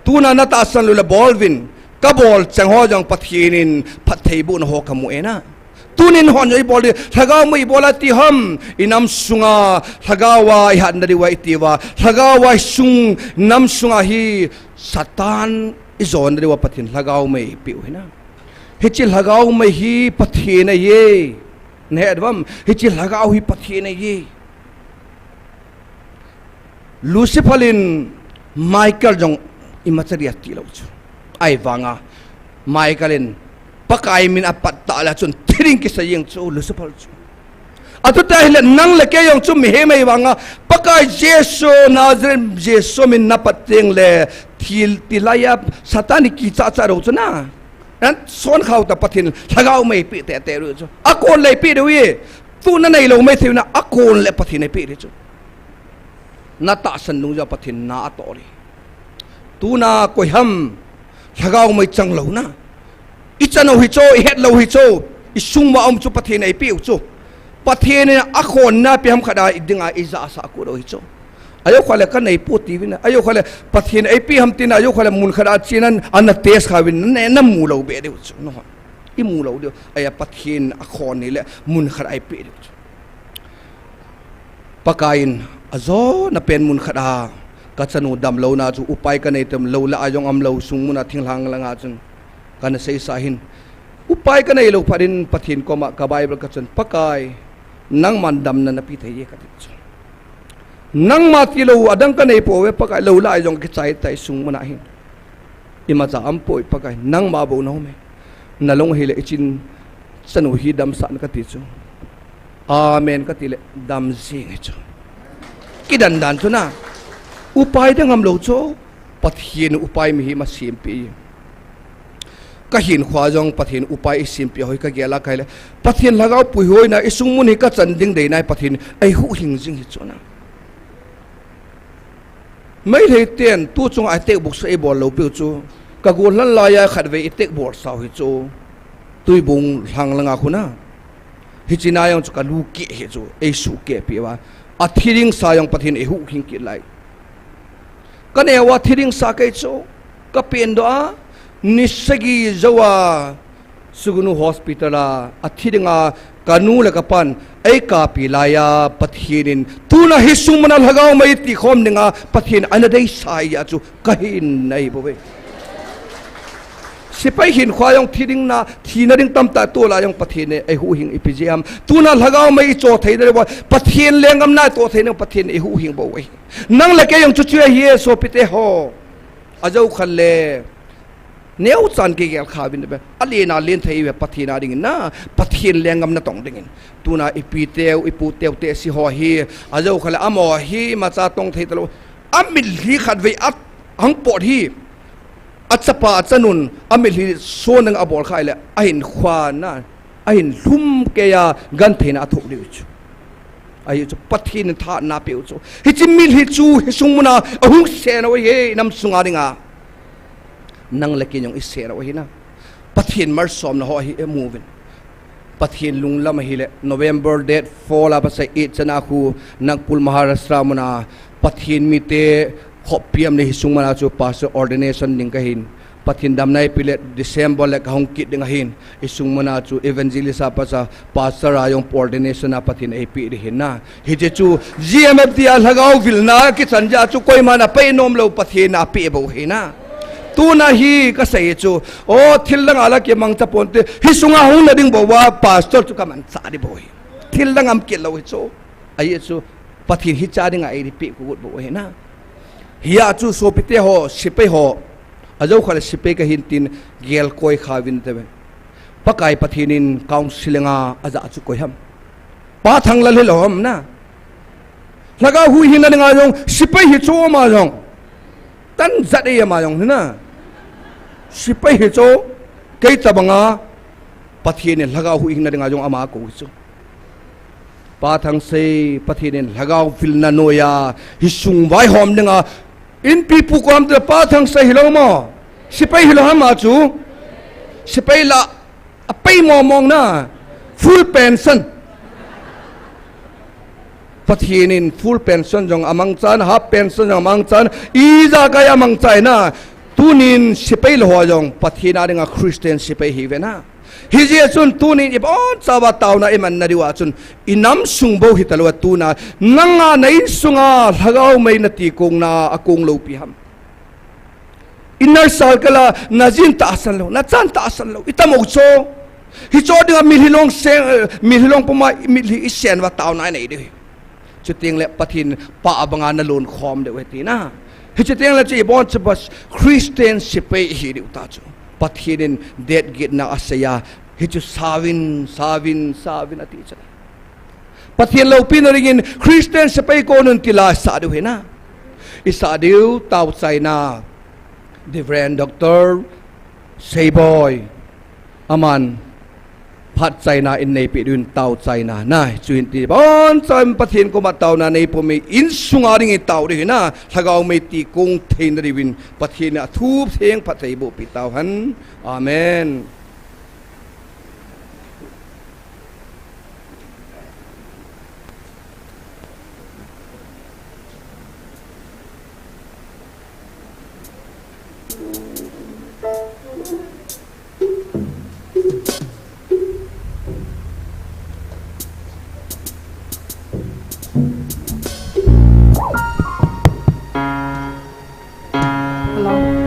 Tuna natahsan lou le bol uvin, kabol cheng ho jong Pathen in phattheibohna ho kamu e na. Tunin hon jong ibol diu, lhagao mei ibol a ti ham, inam sunga, lhagao a ihatna diuva iti uva, lhagao a isung, nam sunga hi Satan ijonna diuva Pathen lhagao mei eipeh u ahi na. Hiche lhagao mei hi Pathen ahi e. Nahet uvem, hiche lhagao hi Pathen ahi e. Lucifer in Michael jong imacha dia tilou chu. Ahivanga Michael in Pakai min apat tah le chun thi ding kisei jeng chu Lucifer chu. Atuta hile nang le kei jong chu mihem ahivanga Pakai Jesu Nazareth Jesu min napat teng le thil tilai a Satan in kicha cha lou chu na. Nan son khao ta Pathen lhagao mei eipeh tete lou chu. Akon le eipeh diu e. Tuna neilou mei thei u na akon le Pathen eipeh diu chu. Natahsan nung jong Pathen na atoh le. Tuna koi ham lhagao mei chang lou na. Ichan u hi chu, ihet lou hi chu, isung uva um chu Pathen eipeh u chu. Pathen in akhonna ipi ham khat a idinga ijahsah kit u hi chu. Ajou khat le kanei poi tiuvin, ajou khat le Pathen eipeh ham tin, ajou khat le mun khat a chena ana test kha uvin, na, namu lou be diu chu. No. Imu lou diu. Ahi a Pathen akhon hile mun khat a eipeh diu chu. Pakai in ajona pen mun khat a, kachanu damlouna chu upai kanei tem, lou lah a jong umlou sung mun a thinglhang langa chun kana seisah hin. Upai kanei lou phat in Pathen koma ka Bible kachon, Pakai, nangman damna napeh thei e kati chu. Nangma tilou adang kanei pouve Pakai, lou lah a jong kichai tai sung mun a hin. Imacha aumpoi Pakai, nangma bou naum e. Nalung hile ichin chanu hi damsah in kati chu. Amen kati le dam jeng hi chu. Kidan dan chu na. Upai dang umlou chu. Pathen upai mihem asempeh e. Kahinkhoa jong Pathen upai eisempeh ho hi kagel a kahile. Pathen lhagao puihoina isung mun hi kachan ding deina hi Pathen eihuhhing jing hi chu na. Meitei ten tu chunga attack box eibol lou piu chu. Ka gollhang laiya khatvei attack bolsau hi chu. Tuibong lhang langa khu na. Hiche na jong chu kalu keh hi chu. Eisuh keh peh uva. Athi ding sa jong Pathen eihuhhing kit lai. Ka neo a thi ding sa kei chu, ka pen doh a, ni sagi jou a, Sugnu Hospital a, a thi ding a, ka nu le ka pan, ei kapi lai a, Pathen in, tuna hi sung mun a lhagao mei ti khom ding a, Pathen ana deisah a chu, ka hin nei bou ve. Sepai hin khua jong thi ding na, thina ding tamtah toh lai jong Pathen in ei huhhing ipi jeh ham. Tuna lhagao mei i cho thei ding le, Pathen lenggam na i to thei ding Pathen in ei huhhing bou ve. Nang le kei jong chu chu ahi e sopite ho. Ajou khat le. Neo chan kei gel kha vin be. A len a len thei ve Pathen a ding in na. Pathen lenggam na tong ding in. Tuna i pi teu, i pu teu te si ho hi. Ajou khat le amo hi ma cha tong thei talou. A mitlhi khat vei a hang pot hi. A chapa, a chanun, a mitlhi suan ding a bol khai le, a hin khua na, a hin lhum kei a, gentheina a thoh diu chu. Ahi chu, Pathen in tha na peh u chu. Hiche mitlhi chu, hi sung mun a, a hung sen u ahi, nam sung a ding a. Nang le kei jong i sen u ahi na. Pathen malsomna ho ahi, e mu vin. Pathen lunglam ahile, November date four la pasal eight chana khu, Nagpur Maharashtra mun a, Pathen mite, khop piam le hi sung mun a chu pastor ordination ding ka hin. Pathen damna eipeh le December le ka hung kit ding ahin. Hi sung mun a chu evangelist a pasal, pastor a jong ordination a Pathen eipeh ding ahin na. Hiche chu G M F D a lhagao vilna kichan jeh a chu koiman a pei nom lou Pathen in apeh bou ahi na. Tuna hi ka sei chu, o thil dang a la kimangcha ponte, hi sung a hung na ding bou a pastor chu ka mangcha ding bou ahi. Thil dang ham kit lou hi chu. Ahi chu, Pathen hiche a ding a ei peh kit bou ahi na. Hia chu sopite ho, sepai ho. Ajou khat le sepai ka hin tin gel koi kha vin te ve. Pakai Pathen in counseling a aja chu koi ham. Pa Thanglal hilou ham na. Lhagao huhhing na ding a jong, sepai hi chu ama jong. Tan jat e ama jong hi na. Sepai hi chu, kei tabang a, Pathen in lhagao huhhing na ding a jong ama kou hi chu. Pa Thangsei, Pathen in lhagao vilna noiya, hi sung vaihom dinga, inpi pu kom te Pa Thangsei hilou mo. Sepai hilou ham a chu. Sepai la, a pei mong mong na. Full pension. Pathen in full pension jong amangchan, half pension jong amangchan, ijakai amangchan na. Tunin sepai lou ho jong, Pathen a dinga Christian sepai hi ve na. Hijeh chun tunin ibonchauva taona iman na diuva chun inam sung bou hitalouva tuna nanga na insunga lhagao mei nati kong na akong lou pi ham. Inner circle a najin tahsan lou, nachan tahsan lou, itam u cho. Hicho dinga mitlhi long seng, eh, mitlhi long puma mitlhi isen uva taona inei diu hi. Chuteng le Pathen pa abanga nalon khom diu ahi tina. Hiche teng le chu ibonchauva Christian sepai ihi diu ta chu. Pathen in date gitna aseiya. Hichu sauvin, sauvin, sauvin ati chu. Pathen loupina dingin Christian sepai konin tilai sa diu hina. Isa diu tao chaina. Reverend Doctor Seiboi. Aman phat chaina in neipe diu in tao chaina na, chuin ti bon chan Pathen koma taona neipum in sunga dingin tao diu hina, lhagao mei ti kong theina diuvin Pathen in athup theng phatthei boh pi tao hen. Amen. Hello.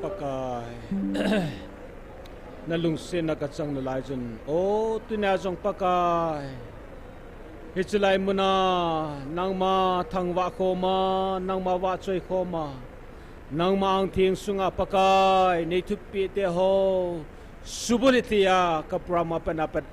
Pakai, na lungsetna ka chang nalai chun, o, tunia jong Pakai, hiche lai muna nangma thangvah khoma, nangma vahchoi khoma, nangma angtheng sunga Pakai nei thupeh teho subulhit theiya ka program a pat a pat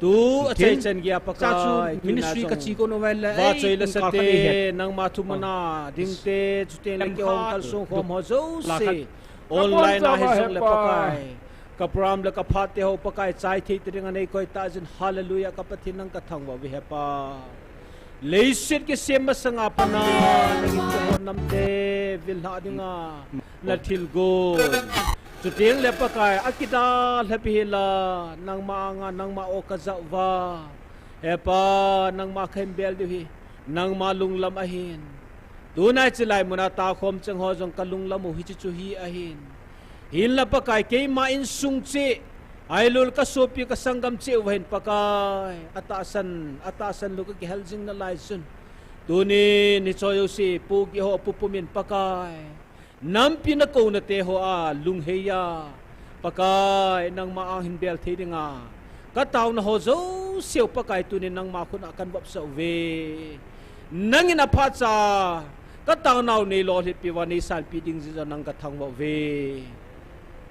tu achaichan geiya Pakai, tunia jong vahchoi le sate, nangma thumuna dingte, chuteng le kihon kalsong khom ho jouse, online a hijongle Pakai, ka program le ka phat teho Pakai, chai thei ta dinga nei koi tah jin, hallelujah, ka Pathen nang ka thangvah uve Hepa. Leiset kisem masanga pat a nangin keiho namte villhah dinga na thilgon, chuteng le Pakai, akidalhapi hela, nangma anga nangma o ka jah uva, Hepa, nangma kahin bel diu hi nangma lunglam ahin. Tuna hiche lai muna takhom cheng ho jong ka lunglam u hiche chu hi ahin. Hinla Pakai, keima insung cheh, ahilou le ka sopi ka sanggam cheh uva hin Pakai, atahsan, atahsan lou ka kihel jing nalai chun, tunin hicheho jouse pohgih ho pumpum in Pakai, nampi na kouna teho a lungheiya Pakai, nangma ang hin bel thei dinga ka taona ho jouseu Pakai, tunin nangma khut a kan vopsah uve. Nangin aphatcha ka taonau nei lolhinpi uva nei sanpi ding jeh a nang ka thangvah uve.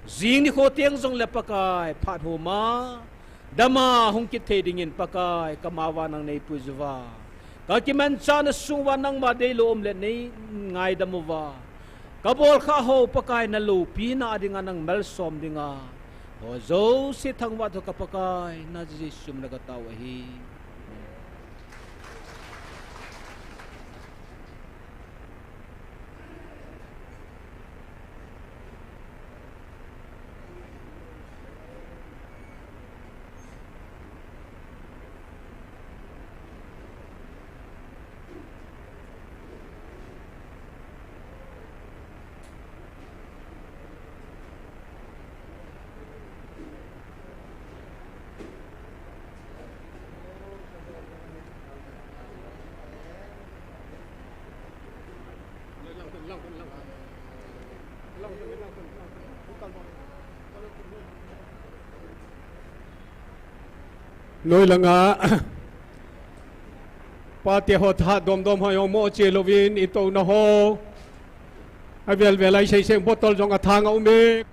Jing nikho teng jongle Pakai, phat homa dama hung kit thei dingin Pakai, ka mauva nang nei puiju uva, ka kimanchahna sung uva nangma deilou um le nei ngaidam uva, ka bolkhah ho Pakai, na loupina dinga nang malsom dinga, ho jouse thangvah tho ka Pakai, na Jesu min a ka tao ahi. Noi langa pate ho tha domdom ho jong mo che louvin, i touna ho avel vel a i sei seng bottle jong athang a um e.